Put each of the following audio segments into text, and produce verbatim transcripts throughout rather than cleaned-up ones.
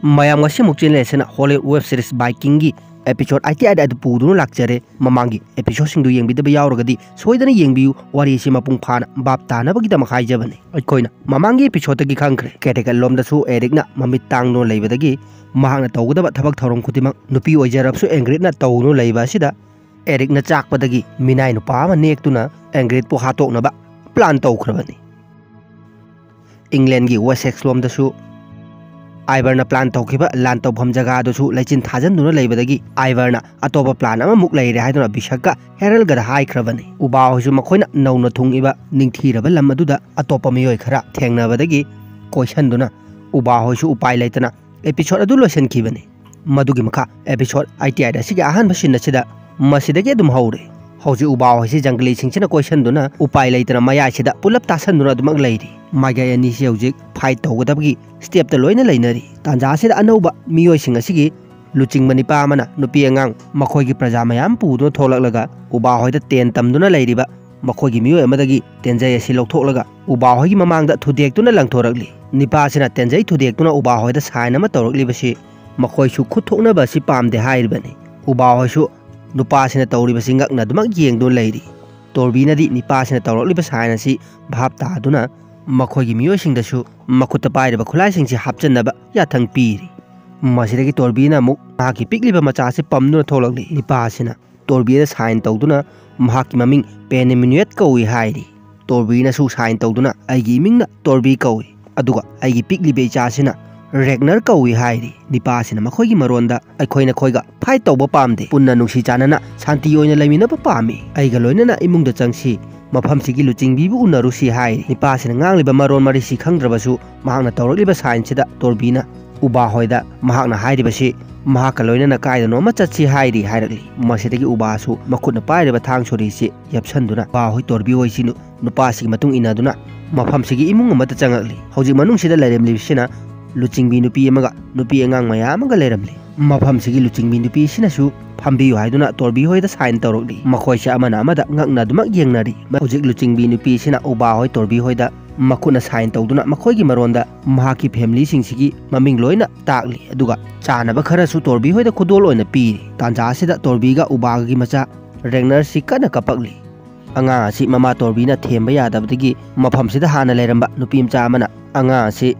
ꯃꯌꯥꯝ, ꯉꯁꯤꯃꯨꯛ ꯆꯦꯟꯅꯔꯤꯁꯤꯅ Hollywood web series Vikingꯒꯤ episode eighty eight ꯑꯗꯨ ꯄꯨꯗꯨꯅ ꯂꯥꯛꯆꯔꯦ꯫ ꯃꯃꯥꯡꯒꯤ episodeꯁꯤꯡꯗꯨ ꯌꯦꯡꯕꯤꯗꯕ ꯌꯥꯎꯔꯒꯗꯤ ꯁꯣꯏꯗꯅ ꯌꯦꯡꯕꯤꯌꯨ, ꯋꯥꯔꯤꯁꯤ ꯃꯄꯨꯡ ꯐꯥꯅ ꯚꯥꯞ ꯇꯥꯅꯕꯒꯤꯗꯃꯛ ꯍꯥꯏꯖꯕꯅꯤ꯫ ꯑꯩꯈꯣꯏꯅ ꯃꯃꯥꯡꯒꯤ episodeꯇꯒꯤ ꯈꯪꯈ꯭ꯔꯦ, ꯀꯦꯔꯦꯒꯠ ꯂꯣꯝꯗꯁꯨ ꯑꯦꯔꯤꯛꯅ ꯃꯃꯤꯠ ꯇꯥꯡꯗꯨꯅ ꯂꯩꯕꯗꯒꯤ ꯃꯍꯥꯛꯅ ꯇꯧꯒꯗꯕ ꯊꯕꯛ ꯊꯧꯔꯝ ꯈꯨꯗꯤꯡꯃꯛ ꯅꯨꯄꯤ ꯑꯣꯏꯖꯔꯕꯁꯨ ꯑꯦꯡꯒ꯭ꯔꯤꯠꯅ ꯇꯧꯗꯨꯅ ꯂꯩꯕ ꯑꯁꯤꯗ ꯑꯦꯔꯤꯛꯅ ꯆꯥꯛꯄꯗꯒꯤ ꯃꯤꯅꯥꯏ ꯅꯨꯄꯥ ꯑꯃ ꯅꯦꯛꯇꯨꯅ ꯑꯦꯡꯒ꯭ꯔꯤꯠꯄꯨ ꯍꯥꯠꯇꯣꯛꯅꯕ plan ꯇꯧꯈ꯭ꯔꯕꯅꯤ꯫ ꯏꯪꯂꯦꯟꯒꯤ ꯋꯦꯁꯦꯛꯁ ꯂꯣꯝꯗꯁꯨ ꯑꯥꯏꯕꯔꯅ plan ꯇꯧꯈꯤꯕ ꯂꯥꯟ ꯇꯧꯐꯝ ꯖꯒꯥꯗꯨꯁꯨ ꯂꯩꯆꯤꯟ ꯊꯥꯖꯤꯟꯗꯨꯅ ꯂꯩꯕꯗꯒꯤ ꯑꯥꯏꯕꯔꯅ ꯑꯇꯣꯞꯄ plan ꯑꯃꯃꯨꯛ ꯂꯩꯔꯦ ꯍꯥꯏꯗꯨꯅ ꯕꯤꯁꯛꯀ ꯍꯦꯔꯜꯒꯗ ꯍꯥꯏꯈ꯭ꯔꯕꯅꯤ꯫ ꯎꯕꯥ ꯍꯣꯏꯁꯨ ꯃꯈꯣꯏꯅ ꯅꯧꯅ ꯊꯨꯡꯉꯤꯕ ꯅꯤꯡꯊꯤꯔꯕ ꯂꯝ ꯑꯗꯨꯗ ꯑꯇꯣꯞꯄ ꯃꯤꯑꯣꯏ ꯈꯔ ꯊꯦꯡꯅꯕꯗꯒꯤ ꯀꯣꯏꯁꯟꯗꯨꯅ ꯎꯕꯥ ꯍꯣꯏꯁꯨ ꯎꯄꯥꯏ ꯂꯩꯇꯅ episode ꯑꯗꯨ ꯂꯣꯏꯁꯤꯟꯈꯤꯕꯅꯤ꯫ ꯃꯗꯨꯒꯤ ꯃꯈꯥ episode eighty eight ꯑꯁꯤꯒꯤ ꯑꯍꯥꯟꯕ scene ꯑꯁꯤꯗ ꯃꯁꯤꯗꯒꯤ ꯑꯗꯨꯝ ꯍꯧꯔꯦ꯫ ꯍꯧꯖꯤꯛ ꯎꯕꯥ ꯍꯣꯏꯁꯤ ꯖꯪꯒꯂꯤꯁꯤꯡꯁꯤꯅ ꯀꯣꯏꯁꯟꯗꯨꯅ ꯎꯄꯥꯏ ꯂꯩꯇꯅ ꯃꯌꯥꯏꯁꯤꯗ ꯄꯨꯂꯞ ꯇꯥꯁꯟꯗꯨꯅ ꯑꯗꯨꯃꯛ ꯂꯩꯔꯤ꯫ ꯃꯥꯏꯀꯩ ꯑꯅꯤꯁꯤ ꯍꯧꯖꯤꯛ fight ꯇꯧꯒꯗꯕꯒꯤ stepꯇ ꯂꯣꯏꯅ ꯂꯩꯅꯔꯤ꯫ ꯇꯥꯟꯖꯥ ꯑꯁꯤꯗ ꯑꯅꯧꯕ ꯃꯤꯑꯣꯏꯁꯤꯡ ꯑꯁꯤꯒꯤ ꯂꯨꯆꯤꯡꯕ ꯅꯤꯄꯥ ꯑꯃꯅ ꯅꯨꯄꯤ ꯑꯉꯥꯡ ꯃꯈꯣꯏꯒꯤ ꯄ꯭ꯔꯖꯥ ꯃꯌꯥꯝ ꯄꯨꯗꯨꯅ ꯊꯣꯛꯂꯛꯂꯒ ꯎꯕꯥ ꯍꯣꯏꯗ ꯇꯦꯟ ꯇꯝꯗꯨꯅ ꯂꯩꯔꯤꯕ ꯃꯈꯣꯏꯒꯤ ꯃꯤꯑꯣꯏ ꯑꯃꯗꯒꯤ ꯇꯦꯟꯖꯩ ꯑꯁꯤ ꯂꯧꯊꯣꯛꯂꯒ ꯎꯕꯥ ꯍꯣꯏꯒꯤ ꯃꯃꯥꯡꯗ ꯊꯨꯗꯦꯛꯇꯨꯅ ꯂꯪꯊꯣꯔꯛꯂꯤ꯫ ꯅꯤꯄꯥꯁꯤꯅ ꯇꯦꯟꯖꯩ ꯊꯨꯗꯦꯛꯇꯨꯅ ꯎꯕꯥ ꯍꯣꯏꯗ sign ꯑꯃ ꯇꯧꯔꯛꯂꯤꯕꯁꯤ ꯃꯈꯣꯏꯁꯨ ꯈꯨꯠ ꯊꯣꯛꯅꯕ ꯑꯁꯤ ꯄꯥꯝꯗꯦ ꯍꯥꯏꯔꯤꯕꯅꯤ꯫ ꯎꯕꯥ ꯍꯣꯏꯁꯨ ꯅꯨꯄꯥꯁꯤꯅ ꯇꯧꯔꯤꯕꯁꯤ ꯉꯛꯅꯗꯨꯃꯛ ꯌꯦꯡꯗꯨꯅ ꯂꯩꯔꯤ꯫ ꯇꯣꯔꯕꯤꯅꯗꯤ ꯅꯤꯄꯥꯁꯤꯅ ꯇꯧꯔꯛꯂꯤꯕ sign ꯑꯁꯤ ꯚꯥꯞ ꯇꯥꯗꯨꯅ ꯃꯈꯣꯏꯒꯤ ꯃꯤꯑꯣꯏꯁꯤꯡꯗꯁꯨ ꯃꯈꯨꯠꯇ ꯄꯥꯏꯔꯤꯕ ꯈꯨꯠꯂꯥꯏꯁꯤꯡꯁꯤ ꯍꯥꯞꯆꯤꯟꯅꯕ ꯌꯥꯊꯪ ꯄꯤꯔꯤ꯫ ꯃꯁꯤꯗꯒꯤ ꯇꯣꯔꯕꯤꯅ ꯑꯃꯨꯛ ꯃꯍꯥꯛꯀꯤ ꯄꯤꯛꯂꯤꯕ ꯃꯆꯥ ꯑꯁꯤ ꯄꯝꯗꯨꯅ ꯊꯣꯛꯂꯛꯂꯤ꯫ ꯅꯤꯄꯥ ꯑꯁꯤꯅ ꯇꯣꯔꯕꯤꯗ sign ꯇꯧꯗꯨꯅ ꯃꯍꯥꯛꯀꯤ ꯃꯃꯤꯡ ꯄꯦꯅꯤꯃꯤꯅꯨꯌꯦꯠ ꯀꯧꯏ ꯍꯥꯏꯔꯤ꯫ ꯇꯣꯔꯕꯤꯅꯁꯨ sign ꯇꯧꯗꯨꯅ ꯑꯩꯒꯤ ꯏꯃꯤꯡꯅ ꯇꯣꯔꯕꯤ ꯀꯧꯏ, ꯑꯗꯨꯒ ꯑꯩꯒꯤ ꯄꯤꯛꯂꯤꯕ ꯏꯆꯥꯁꯤꯅ ꯔꯦꯒꯅꯔ ꯀꯧꯏ ꯍꯥꯏꯔꯤ꯫ ꯅꯤꯄꯥꯁꯤꯅ ꯃꯈꯣꯏꯒꯤ ꯃꯔꯣꯟꯗ ꯑꯩꯈꯣꯏ ꯅꯈꯣꯏꯒ fight ꯇꯧꯕ ꯄꯥꯝꯗꯦ, ꯄꯨꯟꯅ ꯅꯨꯡꯁꯤ ꯆꯥꯟꯅꯅ ꯁꯥꯟꯇꯤ ꯑꯣꯏꯅ ꯂꯩꯃꯤꯟꯅꯕ ꯄꯥꯝꯃꯤ, ꯑꯩꯒ ꯂꯣꯏꯅꯅ ꯏꯃꯨꯡꯗ ꯆꯪꯁꯤ, ꯃꯐꯝꯁꯤꯒꯤ ꯂꯨꯆꯤꯡꯕꯤꯕꯨ ꯎꯅꯔꯨꯁꯤ ꯍꯥꯏꯔꯤ꯫ ꯅꯤꯄꯥꯁꯤꯅ ꯉꯥꯡꯂꯤꯕ ꯃꯔꯣꯟ ꯃꯔꯤꯁꯤ ꯈꯪꯗ꯭ꯔꯕꯁꯨ ꯃꯍꯥꯛꯅ ꯇꯧꯔꯛꯂꯤꯕ signꯁꯤꯗ ꯇꯣꯔꯕꯤꯅ ꯎꯕꯥ ꯍꯣꯏꯗ ꯃꯍꯥꯛꯅ ꯍꯥꯏꯔꯤꯕꯁꯤ ꯃꯍꯥꯛꯀ ꯂꯣꯏꯅꯅ ꯀꯥꯏꯗꯅꯣ ꯑꯃ ꯆꯠꯁꯤ ꯍꯥꯏꯔꯤ ꯍꯥꯏꯔꯛꯂꯤ꯫ ꯃꯁꯤꯗꯒꯤ ꯎꯕꯥꯁꯨ ꯃꯈꯨꯠꯅ ꯄꯥꯏꯔꯤꯕ ꯊꯥꯡ ꯁꯣꯔꯤꯁꯤ ꯌꯦꯞꯁꯟꯗꯨꯅ ꯎꯕꯥ ꯍꯣꯏ ꯇꯣꯔꯕꯤ ꯍꯣꯏꯁꯤ ꯅꯨ-, ꯅꯨꯄꯥꯁꯤꯒꯤ ꯃꯇꯨꯡ ꯏꯟꯅꯗꯨꯅ ꯃꯐꯝꯁꯤꯒꯤ ꯏꯃꯨꯡ ꯑꯃꯗ ꯆꯪꯉꯛꯂꯤ꯫ ꯍꯧꯖꯤꯛ ꯃꯅꯨꯡꯁꯤꯗ ꯂꯩꯔꯝꯂꯤꯕꯁꯤꯅ ꯂꯨꯆꯤꯡꯕꯤ ꯅꯨꯄꯤ ꯑꯃꯒ ꯅꯨꯄꯤ ꯑꯉꯥꯡ ꯃꯌꯥꯝ ꯑꯃꯒ ꯂꯩꯔꯝꯂꯤ꯫ ꯃꯐꯝꯁꯤꯒꯤ ꯂꯨꯆꯤꯡꯕꯤ ꯅꯨꯄꯤꯁꯤꯅꯁꯨ ꯐꯝꯕꯤꯌꯨ ꯍꯥꯏꯗꯨꯅ ꯇꯣꯔꯕꯤ ꯍꯣꯏꯗ sign ꯇꯧꯔꯛꯂꯤ꯫ ꯃꯈꯣꯏꯁꯦ ꯑꯃꯅ ꯑꯃꯗ ꯉꯛꯅꯗꯨꯃꯛ ꯌꯦꯡꯅꯔꯤ꯫ ꯍꯧꯖꯤꯛ ꯂꯨꯆꯤꯡꯕꯤ ꯅꯨꯄꯤꯁꯤꯅ ꯎꯕꯥ ꯍꯣꯏ ꯇꯣꯔꯕꯤ ꯍꯣꯏꯗ ꯃꯈꯨꯠꯅ ꯁꯥꯏꯟ ꯇꯧꯗꯨꯅ ꯃꯈꯣꯏꯒꯤ ꯃꯔꯣꯟꯗ ꯃꯍꯥꯛꯀꯤ ꯐꯦꯃꯤꯂꯤꯁꯤꯡꯁꯤꯒꯤ ꯃꯃꯤꯡ ꯂꯣꯏꯅ ꯇꯥꯛꯂꯤ꯫ ꯑꯗꯨꯒ ꯆꯥꯅꯕ ꯈꯔꯁꯨ ꯇꯣꯔꯕꯤ ꯍꯣꯏꯗ ꯈꯨꯗꯣꯜ ꯑꯣꯏꯅ ꯄꯤꯔꯤ꯫ ꯇꯥꯟꯖꯥ ꯑꯁꯤꯗ ꯇꯣꯔꯕꯤꯒ ꯎꯕꯥꯒꯒꯤ ꯃꯆꯥ ꯔꯦꯒꯅꯔꯁꯤ ꯀꯟꯅ ꯀꯞꯄꯛꯂꯤ꯫ ꯑꯉꯥꯡ ꯑꯁꯤ ꯃꯃꯥ ꯇꯣꯔꯕꯤꯅ ꯊꯦꯝꯕ ꯌꯥꯗꯕꯗꯒꯤ ꯃꯐꯝꯁꯤꯗ ꯍꯥꯟꯅ ꯂꯩꯔꯝꯕ ꯅꯨꯄꯤ ꯃꯆꯥ ꯑꯃꯅ ꯑꯉꯥꯡ ꯑꯁꯤ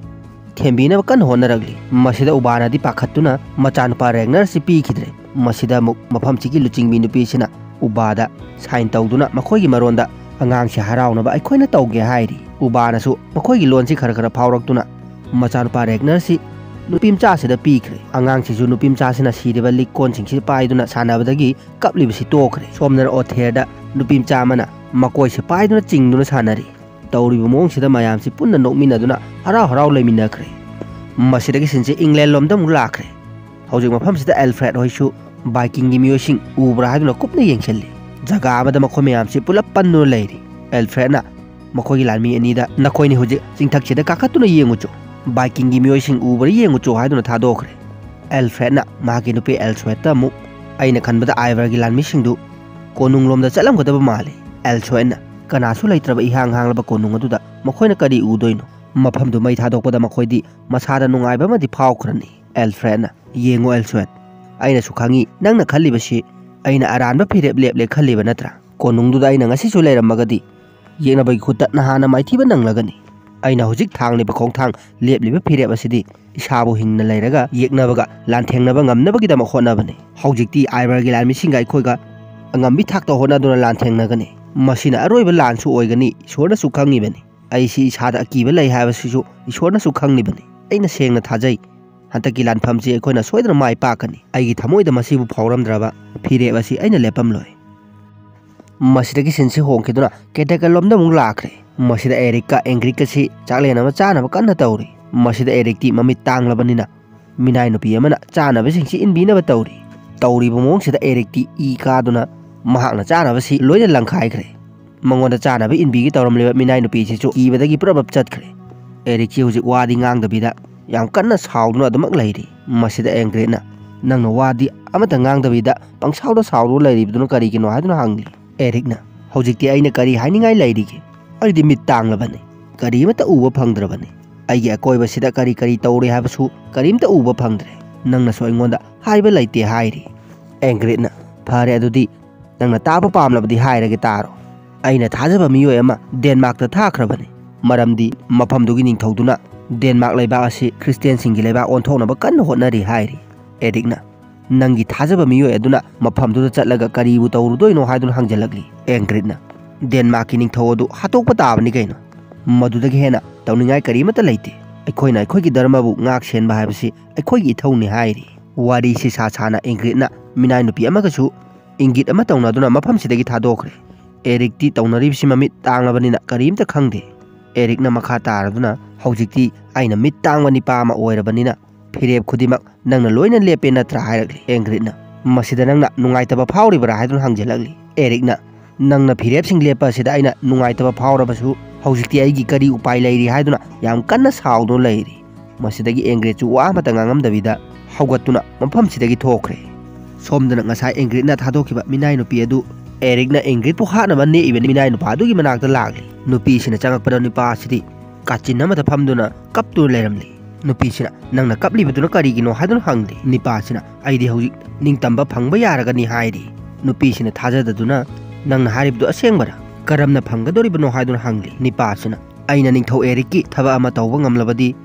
ꯊꯦꯝꯕꯤꯅꯕ ꯀꯟꯅ ꯍꯣꯠꯅꯔꯛꯂꯤ꯫ ꯃꯁꯤꯗ ꯎꯕꯥꯅꯗꯤ ꯄꯥꯈꯠꯇꯨꯅ ꯃꯆꯥꯅꯨꯄꯥ ꯔꯦꯒꯅꯔꯁꯤ ꯄꯤꯈꯤꯗ꯭ꯔꯦ꯫ ꯃꯁꯤꯗ ꯑꯃꯨꯛ ꯃꯐꯝꯁꯤꯒꯤ ꯂꯨꯆꯤꯡꯕꯤ ꯅꯨꯄꯤꯁꯤꯅ ꯎꯕꯥꯗ ꯁꯥꯏꯟ ꯇꯧꯗꯨꯅ ꯃꯈꯣꯏꯒꯤ ꯃꯔꯣꯟꯗ "ꯑꯉꯥꯡꯁꯤ ꯍꯔꯥꯎꯅꯕ ꯑꯩꯈꯣꯏꯅ ꯇꯧꯒꯦ" ꯍꯥꯏꯔꯤ꯫ ꯎꯕꯥꯅꯁꯨ ꯃꯈꯣꯏꯒꯤ ꯂꯣꯟꯁꯤ ꯈꯔ ꯈꯔ ꯐꯥꯎꯔꯛꯇꯨꯅ ꯃꯆꯥꯅꯨꯄꯥ ꯔꯦꯒꯅꯔꯁꯤ ꯅꯨꯄꯤ ꯃꯆꯥꯁꯤꯗ ꯄꯤꯈ꯭ꯔꯦ꯫ ꯑꯉꯥꯡꯁꯤꯁꯨ ꯅꯨꯄꯤ ꯃꯆꯥꯁꯤꯅ ꯁꯤꯔꯤꯕ ꯂꯤꯛ ꯀꯣꯟꯁꯤꯡꯁꯤ ꯄꯥꯏꯗꯨꯅ ꯁꯥꯟꯅꯕꯗꯒꯤ ꯀꯞꯂꯤꯕꯁꯤ ꯇꯣꯛꯈ꯭ꯔꯦ꯫ ꯁꯣꯝꯗꯅ ꯑꯣꯊꯦꯔꯗ ꯅꯨꯄꯤ ꯃꯆꯥ ꯑꯃꯅ ꯃꯀꯣꯏꯁꯦ ꯄꯥꯏꯗꯨꯅ ꯆꯤꯡꯗꯨꯅ ꯁꯥꯟꯅꯔꯤ꯫ ꯇꯧꯔꯤꯕ ꯃꯑꯣꯡꯁꯤꯗ ꯃꯌꯥꯝꯁꯤ ꯄꯨꯟꯅ ꯅꯣꯛꯃꯤꯟꯅꯗꯨꯅ ꯍꯔꯥꯎ ꯍꯔꯥꯎ ꯂꯩꯃꯤꯟꯅꯈ꯭ꯔꯦ꯫ ꯃꯁꯤꯗꯒꯤ ꯁꯤꯟꯁꯤ ꯏꯪꯂꯦꯟ ꯂꯣꯝꯗ ꯑꯃꯨꯛ ꯂꯥꯛꯈ꯭ꯔꯦ꯫ ꯍꯧꯖꯤꯛ ꯃꯐꯝꯁꯤꯗ ꯑꯦꯜꯐ꯭ꯔꯦꯗ ꯍꯣꯏꯁꯨ ꯕꯥꯏꯀꯤꯡꯒꯤ ꯃꯤꯑꯣꯏꯁꯤꯡ ꯎꯕ꯭ꯔꯥ ꯍꯥꯏꯗꯨꯅ ꯀꯨꯞꯅ ꯌꯦꯡꯁꯤꯜꯂꯤ꯫ ꯖꯒꯥ ꯑꯃꯗ ꯃꯈꯣꯏ ꯃꯌꯥꯝꯁꯤ ꯄꯨꯂꯞ ꯄꯟꯗꯨꯅ ꯂꯩꯔꯤ꯫ ꯑꯦꯜꯐ꯭ꯔꯦꯗꯅ ꯃꯈꯣꯏꯒꯤ ꯂꯥꯟꯃꯤ ꯑꯅꯤꯗ "ꯅꯈꯣꯏꯅꯤ ꯍꯧꯖꯤꯛ ꯆꯤꯡꯊꯛꯁꯤꯗ ꯀꯥꯈꯠꯇꯨꯅ ꯌꯦꯡꯉꯨꯆꯣ, ꯕꯥꯏꯀꯤꯡꯒꯤ ꯃꯤꯑꯣꯏꯁꯤꯡ ꯎꯕ꯭ꯔꯥ ꯌꯦꯡꯉꯨꯆꯣ" ꯍꯥꯏꯗꯨꯅ ꯊꯥꯗꯣꯛꯈ꯭ꯔꯦ꯫ ꯑꯦꯜꯐ꯭ꯔꯦꯗꯅ ꯃꯍꯥꯛꯀꯤ ꯅꯨꯄꯤ ꯑꯦꯜꯁꯋꯦꯠꯇ ꯑꯃꯨꯛ "ꯑꯩꯅ ꯈꯟꯕꯗ ꯑꯥꯏꯚꯔꯒꯤ ꯂꯥꯟꯃꯤꯁꯤꯡꯗꯨ ꯀꯣꯅꯨꯡꯂꯣꯝꯗ ꯆꯠꯂꯝꯒꯗꯕ ꯃꯥꯜꯂꯤ"꯫ ꯑꯦꯜꯁꯋꯦꯠꯅ "ꯀꯅꯥꯁꯨ ꯂꯩꯇ꯭ꯔꯕ ꯏꯍꯥꯡ ꯍꯥꯡꯂꯕ ꯀꯣꯅꯨꯡ ꯑꯗꯨꯗ ꯃꯈꯣꯏꯅ ꯀꯔꯤ ꯎꯗꯣꯏꯅꯣ? ꯃꯐꯝꯗꯨ ꯃꯩ ꯊꯥꯗꯣꯛꯄꯗ ꯃꯈꯣꯏꯗꯤ ꯃꯁꯥꯗ ꯅꯨꯡꯉꯥꯏꯕ ꯑꯃꯗꯤ ꯐꯥꯎꯈ꯭ꯔꯅꯤ"꯫ ꯑꯦꯜꯐ꯭ꯔꯦꯗꯅ "ꯌꯦꯡꯉꯨ ꯑꯦꯜꯁꯋꯦꯠ, ꯑꯩꯅꯁꯨ ꯈꯪꯏ ꯅꯪꯅ ꯈꯜꯂꯤꯕꯁꯤ ꯑꯩꯅ ꯑꯔꯥꯟꯕ ꯐꯤꯔꯦꯞ ꯂꯦꯞꯂꯦ ꯈꯜꯂꯤꯕ ꯅꯠꯇ꯭ꯔꯥ? ꯀꯣꯅꯨꯡꯗꯨꯗ ꯑꯩꯅ ꯉꯁꯤꯁꯨ ꯂꯩꯔꯝꯃꯒꯗꯤ ꯌꯦꯛꯅꯕꯒꯤ ꯈꯨꯠꯇ ꯅꯍꯥꯟꯅ ꯃꯥꯏꯊꯤꯕ ꯅꯪꯂꯒꯅꯤ꯫ ꯑꯩꯅ ꯍꯧꯖꯤꯛ ꯊꯥꯡꯂꯤꯕ ꯈꯣꯡꯊꯥꯡ, ꯂꯦꯞꯂꯤꯕ ꯐꯤꯔꯦꯞ ꯑꯁꯤꯗꯤ ꯏꯁꯥꯕꯨ ꯍꯤꯡꯅ ꯂꯩꯔꯒ ꯌꯦꯛꯅꯕꯒ ꯂꯥꯟꯊꯦꯡꯅꯕ ꯉꯝꯅꯕꯒꯤꯗꯃꯛ ꯍꯣꯠꯅꯕꯅꯤ꯫ ꯍꯧꯖꯤꯛꯇꯤ ꯑꯥꯏꯕꯔꯒꯤ ꯂꯥꯟꯃꯤꯁꯤꯡꯒ ꯑꯩꯈꯣꯏꯒ ꯑꯉꯝꯕꯤ ꯊꯥꯛꯇ ꯍꯣꯠꯅꯗꯨꯅ ꯂꯥꯟꯊꯦꯡꯅꯒꯅꯤ꯫ ꯃꯁꯤꯅ ꯑꯔꯣꯏꯕ ꯂꯥꯟꯁꯨ ꯑꯣꯏꯒꯅꯤ, ꯏꯁꯣꯔꯅꯁꯨ ꯈꯪꯉꯤꯕꯅꯤ꯫ ꯑꯩꯁꯤ ꯏꯁꯥꯗ ꯑꯀꯤꯕ ꯂꯩ ꯍꯥꯏꯕꯁꯤꯁꯨ ꯏꯁꯣꯔꯅꯁꯨ ꯈꯪꯂꯤꯕꯅꯤ꯫ ꯑꯩꯅ ꯁꯦꯡꯅ ꯊꯥꯖꯩ, ꯍꯟꯗꯛꯀꯤ ꯂꯥꯟꯐꯝꯁꯤ ꯑꯩꯈꯣꯏꯅ ꯁꯣꯏꯗꯅ ꯃꯥꯏ ꯄꯥꯛꯀꯅꯤ꯫ ꯑꯩꯒꯤ ꯊꯃꯣꯏꯗ ꯃꯁꯤꯕꯨ ꯐꯥꯎꯔꯝꯗ꯭ꯔꯕ ꯐꯤꯔꯦꯞ ꯑꯁꯤ ꯑꯩꯅ ꯂꯦꯞꯄꯝꯂꯣꯏ"꯫ ꯃꯁꯤꯗꯒꯤ ꯁꯤꯟꯁꯤ ꯍꯣꯡꯈꯤꯗꯨꯅ ꯀꯦꯇꯦꯀꯜꯂꯣꯝꯗ ꯑꯃꯨꯛ ꯂꯥꯛꯈ꯭ꯔꯦ꯫ ꯃꯁꯤꯗ ꯑꯦꯔꯤꯛꯀ ꯑꯦꯡꯒ꯭ꯔꯤꯛꯀꯁꯤ ꯆꯥꯛꯂꯦꯟ ꯑꯃ ꯆꯥꯅꯕ ꯀꯟꯅ ꯇꯧꯔꯤ꯫ ꯃꯁꯤꯗ ꯑꯦꯔꯤꯛꯇꯤ ꯃꯃꯤꯠ ꯇꯥꯡꯂꯕꯅꯤꯅ ꯃꯤꯅꯥꯏ ꯅꯨꯄꯤ ꯑꯃꯅ ꯆꯥꯅꯕꯁꯤꯡꯁꯤ ꯏꯟꯕꯤꯅꯕ ꯇꯧꯔꯤ꯫ ꯇꯧꯔꯤꯕ ꯃꯑꯣꯡꯁꯤꯗ ꯑꯦꯔꯤꯛꯇꯤ ꯏ ꯀꯥꯗꯨꯅ ꯃꯍꯥꯛꯅ ꯆꯥꯅꯕꯁꯤ ꯂꯣꯏꯅ ꯂꯪꯈꯥꯏꯈ꯭ꯔꯦ꯫ ꯃꯉꯣꯟꯗ ꯆꯥꯅꯕ ꯏꯟꯕꯤꯒꯦ ꯇꯧꯔꯝꯂꯤꯕ ꯃꯤꯅꯥꯏ ꯅꯨꯄꯤꯁꯤꯁꯨ ꯀꯤꯕꯗꯒꯤ ꯄ꯭ꯔꯞ ꯄ꯭ꯔꯞ ꯆꯠꯈ꯭ꯔꯦ꯫ ꯑꯦꯔꯤꯛꯁꯤ ꯍꯧꯖꯤꯛ ꯋꯥꯗꯤ ꯉꯥꯡꯗꯕꯤꯗ ꯌꯥꯝ ꯀꯟꯅ ꯁꯥꯎꯗꯨꯅ ꯑꯗꯨꯃꯛ ꯂꯩꯔꯤ꯫ ꯃꯁꯤꯗ ꯑꯦꯡꯒ꯭ꯔꯦꯠꯅ "ꯅꯪꯅ ꯋꯥꯗꯤ ꯑꯃꯠꯇ ꯉꯥꯡꯗꯕꯤꯗ ꯄꯪꯁꯥꯎꯗ ꯁꯥꯎꯗꯨꯅ ꯂꯩꯔꯤꯕꯗꯨꯅ ꯀꯔꯤꯒꯤꯅꯣ?" ꯍꯥꯏꯗꯨꯅ ꯍꯪꯂꯤ꯫ ꯑꯦꯔꯤꯛꯅ "ꯍꯧꯖꯤꯛꯇꯤ ꯑꯩꯅ ꯀꯔꯤ ꯍꯥꯏꯅꯤꯡꯉꯥꯏ ꯂꯩꯔꯤꯒꯦ? ꯑꯩꯗꯤ ꯃꯤꯠ ꯇꯥꯡꯂꯕꯅꯤ"꯫ ꯀꯔꯤꯃꯠꯇ ꯎꯕ ꯐꯪꯗ꯭ꯔꯕꯅꯤ꯫ ꯑꯩꯒꯤ ꯑꯀꯣꯏꯕꯁꯤꯗ ꯀꯔꯤ ꯀꯔꯤ ꯇꯧꯔꯤ ꯍꯥꯏꯕꯁꯨ ꯀꯔꯤꯝꯇ ꯎꯕ ꯐꯪꯗ꯭ꯔꯦ꯫ ꯅꯪꯅꯁꯨ ꯑꯩꯉꯣꯟꯗ ꯍꯥꯏꯕ ꯂꯩꯇꯦ ꯍꯥꯏꯔꯤ꯫ ꯑꯦꯡꯒ꯭ꯔꯤꯠꯅ, "ꯐꯔꯦ, ꯑꯗꯨꯗꯤ ꯅꯪꯅ ꯇꯥꯕ ꯄꯥꯝꯂꯕꯗꯤ ꯍꯥꯏꯔꯒꯦ, ꯇꯥꯔꯣ꯫ ꯑꯩꯅ ꯊꯥꯖꯕ ꯃꯤꯑꯣꯏ ꯑꯃ ꯗꯦꯟꯃꯥꯔꯛꯇ ꯊꯥꯈ꯭ꯔꯕꯅꯤ, ꯃꯔꯝꯗꯤ ꯃꯐꯝꯗꯨꯒꯤ ꯅꯤꯡꯊꯧꯗꯨꯅ ꯗꯦꯟꯃꯥꯔꯛ ꯂꯩꯕꯥꯛ ꯑꯁꯤ ꯈ꯭ꯔꯤꯁꯇꯤꯌꯥꯟꯁꯤꯡꯒꯤ ꯂꯩꯕꯥꯛ ꯑꯣꯟꯊꯣꯛꯅꯕ ꯀꯟꯅ ꯍꯣꯠꯅꯔꯤ" ꯍꯥꯏꯔꯤ꯫ ꯑꯦꯔꯤꯛꯅ, "ꯅꯪꯒꯤ ꯊꯥꯖꯕ ꯃꯤꯑꯣꯏ ꯑꯗꯨꯅ ꯃꯐꯝꯗꯨꯗ ꯆꯠꯂꯒ ꯀꯔꯤꯕꯨ ꯇꯧꯔꯨꯗꯣꯏꯅꯣ?" ꯍꯥꯏꯗꯨꯅ ꯍꯪꯖꯜꯂꯛꯂꯤ꯫ ꯑꯦꯡꯒ꯭ꯔꯤꯠꯅ, "ꯗꯦꯟꯃꯥꯔꯛꯀꯤ ꯅꯤꯡꯊꯧ ꯑꯗꯨ ꯍꯥꯠꯇꯣꯛꯄ ꯇꯥꯕꯅꯤ ꯀꯩꯅꯣ꯫ ꯃꯗꯨꯗꯒꯤ ꯍꯦꯟꯅ ꯇꯧꯅꯤꯡꯉꯥꯏ ꯀꯔꯤꯃꯠꯇ ꯂꯩꯇꯦ꯫ ꯑꯩꯈꯣꯏꯅ ꯑꯩꯈꯣꯏꯒꯤ ꯙꯔꯃꯕꯨ ꯉꯥꯛ ꯁꯦꯟꯕ ꯍꯥꯏꯕꯁꯤ ꯑꯩꯈꯣꯏꯒꯤ ꯏꯊꯧꯅꯤ" ꯍꯥꯏꯔꯤ꯫ ꯋꯥꯔꯤꯁꯤ ꯁꯥ ꯁꯥꯅ ꯏꯪꯒ꯭ꯔꯤꯠꯅ ꯃꯤꯅꯥꯏ ꯅꯨꯄꯤ ꯑꯃꯒꯁꯨ ꯏꯪꯒꯤꯠ ꯑꯃ ꯇꯧꯅꯗꯨꯅ ꯃꯐꯝꯁꯤꯗꯒꯤ ꯊꯥꯗꯣꯛꯈ꯭ꯔꯦ꯫ ꯑꯦꯔꯤꯛꯇꯤ ꯇꯧꯅꯔꯤꯕꯁꯤ ꯃꯃꯤꯠ ꯇꯥꯡꯂꯕꯅꯤꯅ ꯀꯔꯤꯝꯇ ꯈꯪꯗꯦ꯫ ꯑꯦꯔꯤꯛꯅ ꯃꯈꯥ ꯇꯥꯔꯗꯨꯅ, "ꯍꯧꯖꯤꯛꯇꯤ ꯑꯩꯅ ꯃꯤꯠ ꯇꯥꯡꯕ ꯅꯤꯄꯥ ꯑꯃ ꯑꯣꯏꯔꯕꯅꯤꯅ ꯐꯤꯔꯦꯞ ꯈꯨꯗꯤꯡꯃꯛ ꯅꯪꯅ ꯂꯣꯏꯅ ꯂꯦꯞꯄꯦ ꯅꯠꯇ꯭ꯔꯥ?" ꯍꯥꯏꯔꯛꯂꯤ꯫ ꯑꯦꯡꯒ꯭ꯔꯤꯠꯅ, "ꯃꯁꯤꯗ ꯅꯪꯅ ꯅꯨꯡꯉꯥꯏꯇꯕ ꯐꯥꯎꯔꯤꯕ꯭ꯔꯥ?" ꯍꯥꯏꯗꯨꯅ ꯍꯪꯖꯜꯂꯛꯂꯤ꯫ ꯑꯦꯔꯤꯛꯅ, "ꯅꯪꯅ ꯐꯤꯔꯦꯞꯁꯤꯡ ꯂꯦꯞꯄ ꯑꯁꯤꯗ ꯑꯩꯅ ꯅꯨꯡꯉꯥꯏꯇꯕ ꯐꯥꯎꯔꯕꯁꯨ, ꯍꯧꯖꯤꯛꯇꯤ ꯑꯩꯒꯤ ꯀꯔꯤ ꯎꯄꯥꯏ ꯂꯩꯔꯤ?" ꯍꯥꯏꯗꯨꯅ ꯌꯥꯝ ꯀꯟꯅ ꯁꯥꯎꯗꯨꯅ ꯂꯩꯔꯤ꯫ ꯃꯁꯤꯗꯒꯤ ꯑꯦꯡꯒ꯭ꯔꯤꯠꯁꯨ ꯋꯥ ꯑꯃꯇ ꯉꯥꯡꯉꯝꯗꯕꯤꯗ ꯍꯧꯒꯠꯇꯨꯅ ꯃꯐꯝꯁꯤꯗꯒꯤ ꯊꯣꯛꯈ꯭ꯔꯦ꯫ ꯁꯣꯝꯗꯅ ꯉꯁꯥꯏ ꯑꯦꯡꯒ꯭ꯔꯤꯠꯅ ꯊꯥꯗꯣꯛꯈꯤꯕ ꯃꯤꯅꯥꯏ ꯅꯨꯄꯤ ꯑꯗꯨ, ꯑꯦꯔꯤꯛꯅ ꯑꯦꯡꯒ꯭ꯔꯤꯠꯄꯨ ꯍꯥꯠꯅꯕ ꯅꯦꯛꯏꯕ ꯃꯤꯅꯥꯏ ꯅꯨꯄꯥ ꯑꯗꯨꯒꯤ ꯃꯅꯥꯛꯇ ꯂꯥꯛꯂꯤ꯫ ꯅꯨꯄꯤꯁꯤꯅ ꯆꯪꯉꯛꯄꯗ ꯅꯨꯄꯥ ꯑꯁꯤꯗꯤ ꯀꯥꯆꯤꯟ ꯑꯃꯗ ꯐꯝꯗꯨꯅ ꯀꯞꯇꯨꯅ ꯂꯩꯔꯝꯂꯤ꯫ ꯅꯨꯄꯤꯁꯤꯅ, "ꯅꯪꯅ ꯀꯞꯂꯤꯕꯗꯨꯅ ꯀꯔꯤꯒꯤꯅꯣ?" ꯍꯥꯏꯗꯨꯅ ꯍꯪꯂꯤ꯫ ꯅꯤꯄꯥꯁꯤꯅ, "ꯑꯩꯗꯤ ꯍꯧꯖꯤꯛ ꯅꯤꯡꯇꯝꯕ ꯐꯪꯕ ꯌꯥꯔꯒꯅꯤ" ꯍꯥꯏꯔꯤ꯫ ꯅꯨꯄꯤꯁꯤꯅ ꯊꯥꯖꯗꯗꯨꯅ, "ꯅꯪꯅ ꯍꯥꯏꯔꯤꯕꯗꯨ ꯑꯁꯦꯡꯕꯔꯥ? ꯀꯔꯝꯅ ꯐꯪꯒꯗꯧꯔꯤꯕꯅꯣ?" ꯍꯥꯏꯗꯨꯅ ꯍꯪꯂꯤ꯫ ꯅꯤꯄꯥꯁꯤꯅ, "ꯑꯩꯅ ꯅꯤꯡꯊꯧ ꯑꯦꯔꯤꯛꯀꯤ ꯊꯕꯛ ꯑꯃ ꯇꯧꯕ ꯉꯝꯂꯕꯗꯤ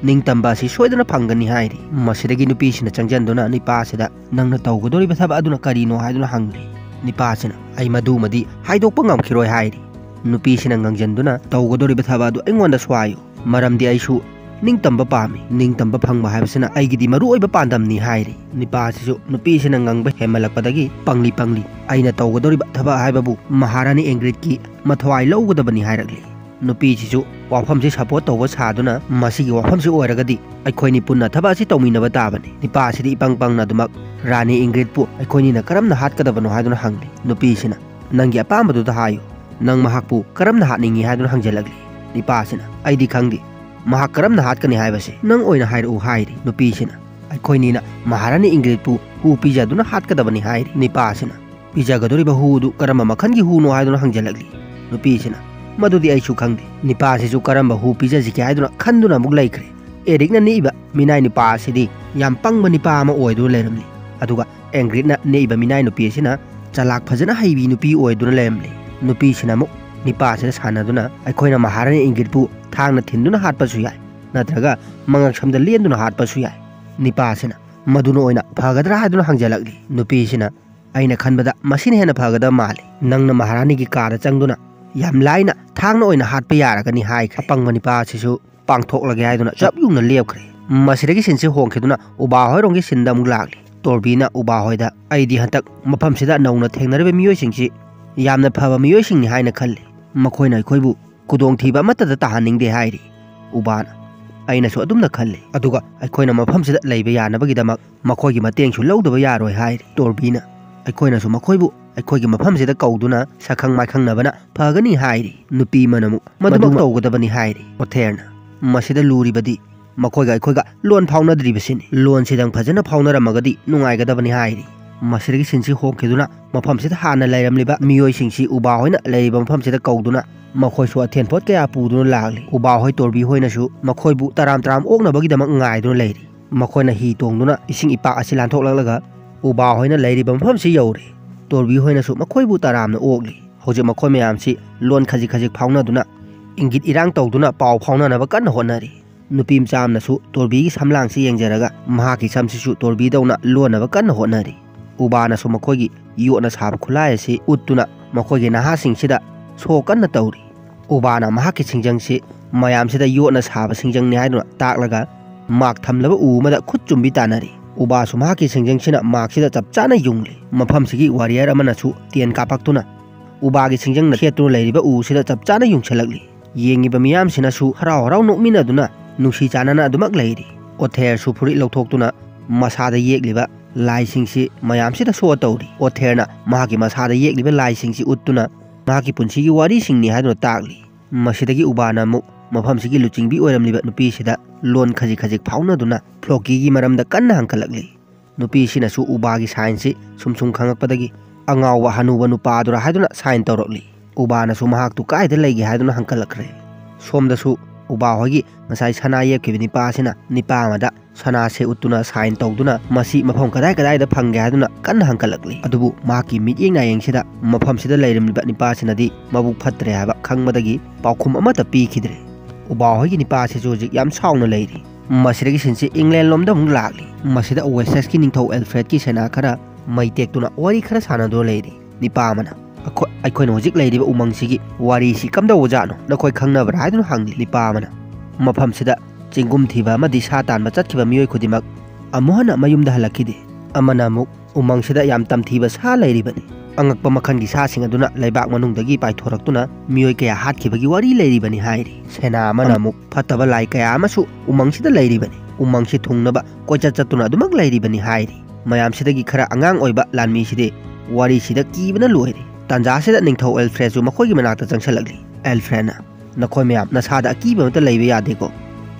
ꯅꯤꯡꯇꯝꯕ ꯑꯁꯤ ꯁꯣꯏꯗꯅ ꯐꯪꯒꯅꯤ" ꯍꯥꯏꯔꯤ꯫ ꯃꯁꯤꯗꯒꯤ ꯅꯨꯄꯤꯁꯤꯅ ꯆꯪꯁꯤꯟꯗꯨꯅ ꯅꯤꯄꯥꯁꯤꯗ, "ꯅꯪꯅ ꯇꯧꯒꯗꯧꯔꯤꯕ ꯊꯕꯛ ꯑꯗꯨꯅ ꯀꯔꯤꯅꯣ?" ꯍꯥꯏꯗꯨꯅ ꯍꯪꯂꯤ꯫ ꯅꯤꯄꯥꯁꯤꯅ, "ꯑꯩ ꯃꯗꯨꯃꯗꯤ ꯍꯥꯏꯗꯣꯛꯄ ꯉꯝꯈꯤꯔꯣꯏ" ꯍꯥꯏꯔꯤ꯫ ꯅꯨꯄꯤꯁꯤꯅ ꯉꯥꯡꯖꯟꯗꯨꯅ, "ꯇꯧꯒꯗꯧꯔꯤꯕ ꯊꯕꯛ ꯑꯗꯨ ꯑꯩꯉꯣꯟꯗꯁꯨ ꯍꯥꯏꯌꯨ, ꯃꯔꯝꯗꯤ ꯑꯩꯁꯨ ꯅꯤꯡꯇꯝꯕ ꯄꯥꯝꯃꯤ꯫ ꯅꯤꯡꯇꯝꯕ ꯐꯪꯕ ꯍꯥꯏꯕꯁꯤꯅ ꯑꯩꯒꯤꯗꯤ ꯃꯔꯨ ꯑꯣꯏꯕ ꯄꯥꯟꯗꯝꯅꯤ" ꯍꯥꯏꯔꯤ꯫ ꯅꯤꯄꯥꯁꯤꯁꯨ ꯅꯨꯄꯤꯁꯤꯅ ꯉꯥꯡꯕ ꯍꯦꯟꯃꯜꯂꯛꯄꯗꯒꯤ, "ꯄꯪꯂꯤ ꯄꯪꯂꯤ, ꯑꯩꯅ ꯇꯧꯒꯗꯧꯔꯤꯕ ꯊꯕꯛ ꯍꯥꯏꯕꯕꯨ ꯃꯍꯥꯔꯥꯅꯤ ꯏꯪꯒ꯭ꯔꯤꯠꯀꯤ ꯃꯊꯋꯥꯏ ꯂꯧꯒꯗꯕꯅꯤ" ꯍꯥꯏꯔꯛꯂꯤ꯫ ꯅꯨꯄꯤꯁꯤꯁꯨ ꯋꯥꯐꯝꯁꯤ ꯁꯄꯣꯔꯠ ꯇꯧꯕ ꯁꯥꯗꯨꯅ, "ꯃꯁꯤꯒꯤ ꯋꯥꯐꯝꯁꯤ ꯑꯣꯏꯔꯒꯗꯤ ꯑꯩꯈꯣꯏꯅꯤ ꯄꯨꯟꯅ ꯊꯕꯛ ꯑꯁꯤ ꯇꯧꯃꯤꯟꯅꯕ ꯇꯥꯕꯅꯤ"꯫ ꯅꯤꯄꯥꯁꯤꯗꯤ ꯏꯄꯪ ꯄꯪꯅ ꯑꯗꯨꯃꯛ, "ꯔꯥꯅꯤ ꯏꯪꯒ꯭ꯔꯤꯠꯄꯨ ꯑꯩꯈꯣꯏꯅꯤꯅ ꯀꯔꯝꯅ ꯍꯥꯠꯀꯗꯕꯅꯣ?" ꯍꯥꯏꯗꯨꯅ ꯍꯪꯂꯤ꯫ ꯅꯨꯄꯤꯁꯤꯅ, "ꯅꯪꯒꯤ ꯑꯄꯥꯝꯕꯗꯨꯗ ꯍꯥꯏꯌꯨ, ꯅꯪ ꯃꯍꯥꯛꯄꯨ ꯀꯔꯝꯅ ꯍꯥꯠꯅꯤꯡꯉꯤ?" ꯍꯥꯏꯗꯨꯅ ꯍꯪꯖꯜꯂꯛꯂꯤ꯫ ꯅꯤꯄꯥꯁꯤꯅ, "ꯑꯩꯗꯤ ꯈꯪꯗꯦ, ꯃꯍꯥꯛ ꯀꯔꯝꯅ ꯍꯥꯠꯀꯅꯤ ꯍꯥꯏꯕꯁꯤ ꯅꯪ ꯑꯣꯏꯅ ꯍꯥꯏꯔꯛꯎ" ꯍꯥꯏꯔꯤ꯫ ꯅꯨꯄꯤꯁꯤꯅ, "ꯑꯩꯈꯣꯏꯅꯤꯅ ꯃꯍꯥꯔꯥꯅꯤ ꯏꯪꯒ꯭ꯔꯤꯠꯄꯨ ꯍꯨ ꯄꯤꯖꯗꯨꯅ ꯍꯥꯠꯀꯗꯕꯅꯤ" ꯍꯥꯏꯔꯤ꯫ ꯅꯤꯄꯥꯁꯤꯅ, "ꯄꯤꯖꯒꯗꯧꯔꯤꯕ ꯍꯨ ꯑꯗꯨ ꯀꯔꯝꯕ ꯃꯈꯜꯒꯤ ꯍꯨꯅꯣ?" ꯍꯥꯏꯗꯨꯅ ꯍꯪꯖꯜꯂꯛꯂꯤ꯫ ꯅꯨꯄꯤꯁꯤꯅ, ꯃꯗꯨꯗꯤ ꯑꯩꯁꯨ ꯈꯪꯗꯦ꯫ ꯅꯤꯄꯥꯁꯤꯁꯨ ꯀꯔꯝꯕ ꯍꯨ ꯄꯤꯖꯁꯤꯒꯦ ꯍꯥꯏꯗꯨꯅ ꯈꯟꯗꯨꯅ ꯑꯃꯨꯛ ꯂꯩꯈ꯭ꯔꯦ꯫ ꯑꯦꯔꯤꯛꯅ ꯅꯦꯛꯏꯕ ꯃꯤꯅꯥꯏ ꯅꯨꯄꯥ ꯑꯁꯤꯗꯤ ꯌꯥꯝ ꯄꯪꯕ ꯅꯤꯄꯥ ꯑꯃ ꯑꯣꯏꯗꯨꯅ ꯂꯩꯔꯝꯂꯤ꯫ ꯑꯗꯨꯒ ꯑꯦꯡꯒ꯭ꯔꯤꯠꯅ ꯅꯦꯛꯏꯕ ꯃꯤꯅꯥꯏ ꯅꯨꯄꯤ ꯑꯁꯤꯅ ꯆꯂꯥꯛ ꯐꯖꯅ ꯍꯩꯕꯤ ꯅꯨꯄꯤ ꯑꯣꯏꯗꯨꯅ ꯂꯩꯔꯝꯂꯤ꯫ ꯅꯨꯄꯤꯁꯤꯅ ꯑꯃꯨꯛ ꯅꯤꯄꯥꯁꯤꯗ ꯁꯥꯟꯅꯗꯨꯅ ꯑꯩꯈꯣꯏꯅ ꯃꯍꯥꯔꯥꯅꯤ ꯏꯪꯒꯤꯠꯄꯨ ꯊꯥꯡꯅ ꯊꯤꯟꯗꯨꯅ ꯍꯥꯠꯄꯁꯨ ꯌꯥꯏ, ꯅꯠꯇ꯭ꯔꯒ ꯃꯉꯛꯁꯝꯗ ꯂꯦꯟꯗꯨꯅ ꯍꯥꯠꯄꯁꯨ ꯌꯥꯏ꯫ ꯅꯤꯄꯥꯁꯤꯅ ꯃꯗꯨꯅ ꯑꯣꯏꯅ ꯐꯒꯗ꯭ꯔꯥ ꯍꯥꯏꯗꯨꯅ ꯍꯪꯖꯜꯂꯛꯂꯤ꯫ ꯅꯨꯄꯤꯁꯤꯅ, "ꯑꯩꯅ ꯈꯟꯕꯗ ꯃꯁꯤꯅ ꯍꯦꯟꯅ ꯐꯒꯗꯕ ꯃꯥꯜꯂꯤ꯫ ꯅꯪꯅ ꯃꯍꯥꯔꯥꯅꯤꯒꯤ ꯀꯥꯗ ꯆꯪꯗꯨꯅ ꯌꯥꯝ ꯂꯥꯏꯅ ꯊꯥꯡꯅ ꯑꯣꯏꯅ ꯍꯥꯠꯄ ꯌꯥꯔꯒꯅꯤ" ꯍꯥꯏꯈ꯭ꯔꯦ꯫ ꯑꯄꯪꯕ ꯅꯤꯄꯥ ꯑꯁꯤꯁꯨ ꯄꯥꯡꯊꯣꯛꯂꯒꯦ ꯍꯥꯏꯗꯨꯅ ꯆꯞ ꯌꯨꯡꯅ ꯂꯦꯞꯈ꯭ꯔꯦ꯫ ꯃꯁꯤꯗꯒꯤ ꯁꯤꯟꯁꯤ ꯍꯣꯡꯈꯤꯗꯨꯅ ꯎꯕꯥ ꯍꯣꯏꯔꯣꯝꯒꯤ ꯁꯤꯟꯗ ꯑꯃꯨꯛ ꯂꯥꯛꯂꯤ꯫ ꯇꯣꯔꯕꯤꯅ ꯎꯕꯥ ꯍꯣꯏꯗ, "ꯑꯩꯗꯤ ꯍꯟꯗꯛ ꯃꯐꯝꯁꯤꯗ ꯅꯧꯅ ꯊꯦꯡꯅꯔꯤꯕ ꯃꯤꯑꯣꯏꯁꯤꯡꯁꯤ ꯌꯥꯝꯅ ꯐꯕ ꯃꯤꯑꯣꯏꯁꯤꯡꯅꯤ ꯍꯥꯏꯅ ꯈꯜꯂꯤ꯫ ꯃꯈꯣꯏꯅ ꯑꯩꯈꯣꯏꯕꯨ ꯈꯨꯗꯣꯡꯊꯤꯕ ꯑꯃꯠꯇꯗ ꯇꯥꯍꯟꯅꯤꯡꯗꯦ" ꯍꯥꯏꯔꯤ꯫ ꯎꯕꯥꯅ, "ꯑꯩꯅꯁꯨ ꯑꯗꯨꯝꯅ ꯈꯜꯂꯤ꯫ ꯑꯗꯨꯒ ꯑꯩꯈꯣꯏꯅ ꯃꯐꯝꯁꯤꯗ ꯂꯩꯕ ꯌꯥꯅꯕꯒꯤꯗꯃꯛ ꯃꯈꯣꯏꯒꯤ ꯃꯇꯦꯡꯁꯨ ꯂꯧꯗꯕ ꯌꯥꯔꯣꯏ" ꯍꯥꯏꯔꯤ꯫ ꯇꯣꯔꯕꯤꯅ, "ꯑꯩꯈꯣꯏꯅꯁꯨ ꯃꯈꯣꯏꯕꯨ ꯑꯩꯈꯣꯏꯒꯤ ꯃꯐꯝꯁꯤꯗ ꯀꯧꯗꯨꯅ ꯁꯛꯈꯪ ꯃꯥꯏꯈꯪꯅꯕꯅ ꯐꯒꯅꯤ" ꯍꯥꯏꯔꯤ꯫ ꯅꯨꯄꯤ ꯑꯃꯅ ꯑꯃꯨꯛ, "ꯃꯗꯨꯃꯛ ꯃꯗꯨꯃꯛ ꯇꯧꯒꯗꯕꯅꯤ" ꯍꯥꯏꯔꯤ꯫ ꯑꯣꯊꯦꯔꯅ, "ꯃꯁꯤꯗ ꯂꯨꯔꯤꯕꯗꯤ ꯃꯈꯣꯏꯒ ꯑꯩꯈꯣꯏꯒ ꯂꯣꯟ ꯐꯥꯎꯅꯗ꯭ꯔꯤꯕꯁꯤꯅꯤ꯫ ꯂꯣꯟꯁꯤꯗꯪ ꯐꯖꯅ ꯐꯥꯎꯅꯔꯝꯃꯒꯗꯤ ꯅꯨꯡꯉꯥꯏꯒꯗꯕꯅꯤ" ꯍꯥꯏꯔꯤ꯫ ꯃꯁꯤꯗꯒꯤ ꯁꯤꯟꯁꯤ ꯍꯣꯡꯈꯤꯗꯨꯅ ꯃꯐꯝꯁꯤꯗ ꯍꯥꯟꯅ ꯂꯩꯔꯝꯂꯤꯕ ꯃꯤꯑꯣꯏꯁꯤꯡꯁꯤ ꯎꯕꯥ ꯍꯣꯏꯅ ꯂꯩꯔꯤꯕ ꯃꯐꯝꯁꯤꯗ ꯀꯧꯗꯨꯅ ꯃꯈꯣꯏꯁꯨ ꯑꯊꯦꯟ ꯄꯣꯠ ꯀꯌꯥ ꯄꯨꯗꯨꯅ ꯂꯥꯛꯂꯤ꯫ ꯎꯕꯥ ꯍꯣꯏ ꯇꯣꯔꯕꯤ ꯍꯣꯏꯅꯁꯨ ꯃꯈꯣꯏꯕꯨ ꯇꯔꯥꯝ ꯇꯔꯥꯝ ꯑꯣꯛꯅꯕꯒꯤꯗꯃꯛ ꯉꯥꯏꯗꯨꯅ ꯂꯩꯔꯤ꯫ ꯃꯈꯣꯏꯅ ꯍꯤ ꯇꯣꯡꯗꯨꯅ ꯏꯁꯤꯡ ꯏꯄꯥꯛ ꯑꯁꯤ ꯂꯥꯟꯊꯣꯛꯂꯛꯂꯒ ꯎꯕꯥ ꯍꯣꯏꯅ ꯂꯩꯔꯤꯕ ꯃꯐꯝꯁꯤ ꯌꯧꯔꯦ꯫ ꯇꯣꯔꯕꯤ ꯍꯣꯏꯅꯁꯨ ꯃꯈꯣꯏꯕꯨ ꯇꯔꯥꯝꯅ ꯑꯣꯛꯂꯤ꯫ ꯍꯧꯖꯤꯛ ꯃꯈꯣꯏ ꯃꯌꯥꯝꯁꯤ ꯂꯣꯟ ꯈꯖꯤꯛ ꯈꯖꯤꯛ ꯐꯥꯎꯅꯗꯨꯅ ꯏꯪꯒꯤꯠ ꯏꯔꯥꯡ ꯇꯧꯗꯨꯅ ꯄꯥꯎ ꯐꯥꯎꯅꯅꯕ ꯀꯟꯅ ꯍꯣꯠꯅꯔꯤ꯫ ꯅꯨꯄꯤ ꯃꯆꯥ ꯑꯃꯅꯁꯨ ꯇꯣꯔꯕꯤꯒꯤ ꯁꯝꯂꯥꯡꯁꯤ ꯌꯦꯡꯖꯔꯒ ꯃꯍꯥꯛꯀꯤ ꯁꯝꯁꯤꯁꯨ ꯇꯣꯔꯕꯤꯗꯧꯅ ꯂꯣꯟꯅꯕ ꯀꯟꯅ ꯍꯣꯠꯅꯔꯤ꯫ ꯎꯕꯥꯅꯁꯨ ꯃꯈꯣꯏꯒꯤ ꯌꯣꯠꯅ ꯁꯥꯕ ꯈꯨꯠꯂꯥꯏ ꯑꯁꯤ ꯎꯠꯇꯨꯅ ꯃꯈꯣꯏꯒꯤ ꯅꯍꯥꯁꯤꯡꯁꯤꯗ ꯁꯣ ꯀꯟꯅ ꯇꯧꯔꯤ꯫ ꯎꯕꯥꯅ ꯃꯍꯥꯛꯀꯤ ꯁꯤꯡꯖꯪꯁꯤ ꯃꯌꯥꯝꯁꯤꯗ ꯌꯣꯠꯅ ꯁꯥꯕ ꯁꯤꯡꯖꯪꯅꯤ ꯍꯥꯏꯗꯨꯅ ꯇꯥꯛꯂꯒ ꯃꯥꯛ ꯊꯝꯂꯕ ꯎ ꯑꯃꯗ ꯈꯨꯠ ꯆꯨꯝꯕꯤ ꯇꯥꯟꯅꯔꯤ꯫ ꯎꯕꯥꯁꯨ ꯃꯍꯥꯛꯀꯤ ꯁꯤꯡꯖꯪꯁꯤꯅ ꯃꯥꯛꯁꯤꯗ ꯆꯞ ꯆꯥꯅ ꯌꯨꯡꯂꯤ꯫ ꯃꯐꯝꯁꯤꯒꯤ ꯋꯥꯔꯤꯌꯔ ꯑꯃꯅꯁꯨ ꯇꯦꯟ ꯀꯥꯞꯄꯛꯇꯨꯅ ꯎꯕꯥꯒꯤ ꯁꯤꯡꯖꯪꯅ ꯈꯦꯠꯇꯨꯅ ꯂꯩꯔꯤꯕ ꯎꯁꯤꯗ ꯆꯞ ꯆꯥꯅ ꯌꯨꯡꯁꯤꯜꯂꯛꯂꯤ꯫ ꯌꯦꯡꯉꯤꯕ ꯃꯤꯌꯥꯝꯁꯤꯅꯁꯨ ꯍꯔꯥꯎ ꯍꯔꯥꯎ ꯅꯣꯛꯃꯤꯟꯅꯗꯨꯅ ꯅꯨꯡꯁꯤ ꯆꯥꯟꯅꯅ ꯑꯗꯨꯃꯛ ꯂꯩꯔꯤ꯫ ꯑꯣꯊꯦꯔꯁꯨ ꯐꯨꯔꯤꯠ ꯂꯧꯊꯣꯛꯇꯨꯅ ꯃꯁꯥꯗ ꯌꯦꯛꯂꯤꯕ ꯂꯥꯏꯁꯤꯡꯁꯤ ꯃꯌꯥꯝꯁꯤꯗ ꯁꯣ ꯇꯧꯔꯤ꯫ ꯑꯣꯊꯦꯔꯅ ꯃꯍꯥꯛꯀꯤ ꯃꯁꯥꯗ ꯌꯦꯛꯂꯤꯕ ꯂꯥꯏꯁꯤꯡꯁꯤ ꯎꯠꯇꯨꯅ ꯃꯍꯥꯛꯀꯤ ꯄꯨꯟꯁꯤꯒꯤ ꯋꯥꯔꯤꯁꯤꯡꯅꯤ ꯍꯥꯏꯗꯨꯅ ꯇꯥꯛꯂꯤ꯫ ꯃꯁꯤꯗꯒꯤ ꯎꯕꯥꯅ ꯑꯃꯨꯛ ꯃꯐꯝꯁꯤꯒꯤ ꯂꯨꯆꯤꯡꯕꯤ ꯑꯣꯏꯔꯝꯂꯤꯕ ꯅꯨꯄꯤꯁꯤꯗ ꯂꯣꯟ ꯈꯖꯤꯛ ꯈꯖꯤꯛ ꯐꯥꯎꯅꯗꯨꯅ ꯐ꯭ꯂꯣꯀꯤꯒꯤ ꯃꯔꯝꯗ ꯀꯟꯅ ꯍꯪꯀꯠꯂꯛꯂꯤ꯫ ꯅꯨꯄꯤꯁꯤꯅꯁꯨ ꯎꯕꯥꯒꯤ ꯁꯥꯏꯟꯁꯤ ꯁꯨꯝ ꯁꯨꯝ ꯈꯪꯉꯛꯄꯗꯒꯤ ꯑꯉꯥꯎꯕ ꯍꯅꯨꯕ ꯅꯨꯄꯥꯗꯨꯔ ꯍꯥꯏꯗꯨꯅ ꯁꯥꯏꯟ ꯇꯧꯔꯛꯂꯤ꯫ ꯎꯕꯥꯅꯁꯨ ꯃꯍꯥꯛꯇꯨ ꯀꯥꯏꯗ ꯂꯩꯒꯦ ꯍꯥꯏꯗꯨꯅ ꯍꯪꯀꯠꯂꯛꯈ꯭ꯔꯦ꯫ ꯁꯣꯝꯗꯁꯨ ꯎꯕꯥ ꯍꯣꯏꯒꯤ ꯉꯁꯥꯏ ꯁꯅꯥ ꯌꯦꯞꯈꯤꯕ ꯅꯤꯄꯥ ꯑꯁꯤꯅ ꯅꯤꯄꯥ ꯑꯃꯗ ꯁꯅꯥꯁꯦ ꯎꯠꯇꯨꯅ ꯁꯥꯏꯟ ꯇꯧꯗꯨꯅ ꯃꯁꯤ ꯃꯐꯝ ꯀꯗꯥꯏ ꯀꯗꯥꯏꯗ ꯐꯪꯒꯦ ꯍꯥꯏꯗꯨꯅ ꯀꯟꯅ ꯍꯪꯀꯠꯂꯛꯂꯤ꯫ ꯑꯗꯨꯕꯨ ꯃꯍꯥꯛꯀꯤ ꯃꯤꯠꯌꯦꯡ ꯅꯥꯌꯦꯡꯁꯤꯗ ꯃꯐꯝꯁꯤꯗ ꯂꯩꯔꯝꯂꯤꯕ ꯅꯤꯄꯥꯁꯤꯅꯗꯤ ꯃꯕꯨꯛ ꯐꯠꯇ꯭ꯔꯦ ꯍꯥꯏꯕ ꯈꯪꯕꯗꯒꯤ ꯄꯥꯎꯈꯨꯝ ꯑꯃꯠꯇ ꯄꯤꯈꯤꯗ꯭ꯔꯦ꯫ ꯎꯕꯥ ꯍꯣꯏꯒꯤ ꯅꯤꯄꯥꯁꯤꯁꯨ ꯍꯧꯖꯤꯛ ꯌꯥꯝ ꯁꯥꯎꯅ ꯂꯩꯔꯤ꯫ ꯃꯁꯤꯗꯒꯤ ꯁꯤꯟꯁꯤ ꯏꯪꯂꯦꯟ ꯂꯣꯝꯗ ꯑꯃꯨꯛ ꯂꯥꯛꯂꯤ꯫ ꯃꯁꯤꯗ ꯋꯦꯁꯦꯁꯀꯤ ꯅꯤꯡꯊꯧ ꯑꯦꯜꯐ꯭ꯔꯦꯗꯀꯤ ꯁꯦꯅꯥ ꯈꯔ ꯃꯩ ꯇꯦꯛꯇꯨꯅ ꯋꯥꯔꯤ ꯈꯔ ꯁꯥꯟꯅꯗꯨꯅ ꯂꯩꯔꯤ꯫ ꯅꯤꯄꯥ ꯑꯃꯅ, "ꯑꯩꯈꯣꯏ, ꯑꯩꯈꯣꯏꯅ ꯍꯧꯖꯤꯛ ꯂꯩꯔꯤꯕ ꯎꯃꯪꯁꯤꯒꯤ ꯋꯥꯔꯤꯁꯤ ꯀꯝꯗꯧꯕꯖꯥꯠꯅꯣ? ꯅꯈꯣꯏ ꯈꯪꯅꯕ꯭ꯔꯥ?" ꯍꯥꯏꯗꯨꯅ ꯍꯪꯂꯤ꯫ ꯅꯤꯄꯥ ꯑꯃꯅ, "ꯃꯐꯝꯁꯤꯗ ꯆꯤꯡꯒꯨꯝ ꯊꯤꯕ ꯑꯃꯗꯤ ꯁꯥ ꯇꯥꯟꯕ ꯆꯠꯈꯤꯕ ꯃꯤꯑꯣꯏ ꯈꯨꯗꯤꯡꯃꯛ ꯑꯃꯨꯛ ꯍꯟꯅ ꯃꯌꯨꯝꯗ ꯍꯜꯂꯛꯈꯤꯗꯦ꯫ ꯑꯃꯅ ꯑꯃꯨꯛ ꯎꯃꯪꯁꯤꯗ ꯌꯥꯝ ꯇꯝꯊꯤꯕ ꯁꯥ ꯂꯩꯔꯤꯕꯅꯤ꯫ ꯑꯉꯛꯄ ꯃꯈꯜꯒꯤ ꯁꯥꯁꯤꯡ ꯑꯗꯨꯅ ꯂꯩꯕꯥꯛ ꯃꯅꯨꯡꯗꯒꯤ ꯄꯥꯏꯊꯣꯔꯛꯇꯨꯅ ꯃꯤꯑꯣꯏ ꯀꯌꯥ ꯍꯥꯠꯈꯤꯕꯒꯤ ꯋꯥꯔꯤ ꯂꯩꯔꯤꯕꯅꯤ" ꯍꯥꯏꯔꯤ꯫ ꯁꯦꯅꯥ ꯑꯃꯅ ꯑꯃꯨꯛ, "ꯐꯠꯇꯕ ꯂꯥꯏ ꯀꯌꯥ ꯑꯃꯁꯨ ꯎꯃꯪꯁꯤꯗ ꯂꯩꯔꯤꯕꯅꯤ꯫ ꯎꯃꯪꯁꯤ ꯊꯨꯡꯅꯕ ꯀꯣꯏꯆꯠ ꯆꯠꯇꯨꯅ ꯑꯗꯨꯃꯛ ꯂꯩꯔꯤꯕꯅꯤ" ꯍꯥꯏꯔꯤ꯫ ꯃꯌꯥꯝꯁꯤꯗꯒꯤ ꯈꯔ ꯑꯉꯥꯡ ꯑꯣꯏꯕ ꯂꯥꯟꯃꯤꯁꯤꯗꯤ ꯋꯥꯔꯤꯁꯤꯗ ꯀꯤꯕꯅ ꯂꯣꯏꯔꯦ꯫ ꯇꯥꯟꯖꯥꯁꯤꯗ ꯅꯤꯡꯊꯧ ꯑꯦꯜꯐ꯭ꯔꯦꯗꯁꯨ ꯃꯈꯣꯏꯒꯤ ꯃꯅꯥꯛꯇ ꯆꯪꯁꯤꯜꯂꯛꯂꯤ꯫ ꯑꯦꯜꯐ꯭ꯔꯦꯗꯅ, "ꯅꯈꯣꯏ ꯃꯌꯥꯝ ꯅꯁꯥꯗ ꯑꯀꯤꯕ ꯑꯃꯠꯇ ꯂꯩꯕ ꯌꯥꯗꯦꯀꯣ꯫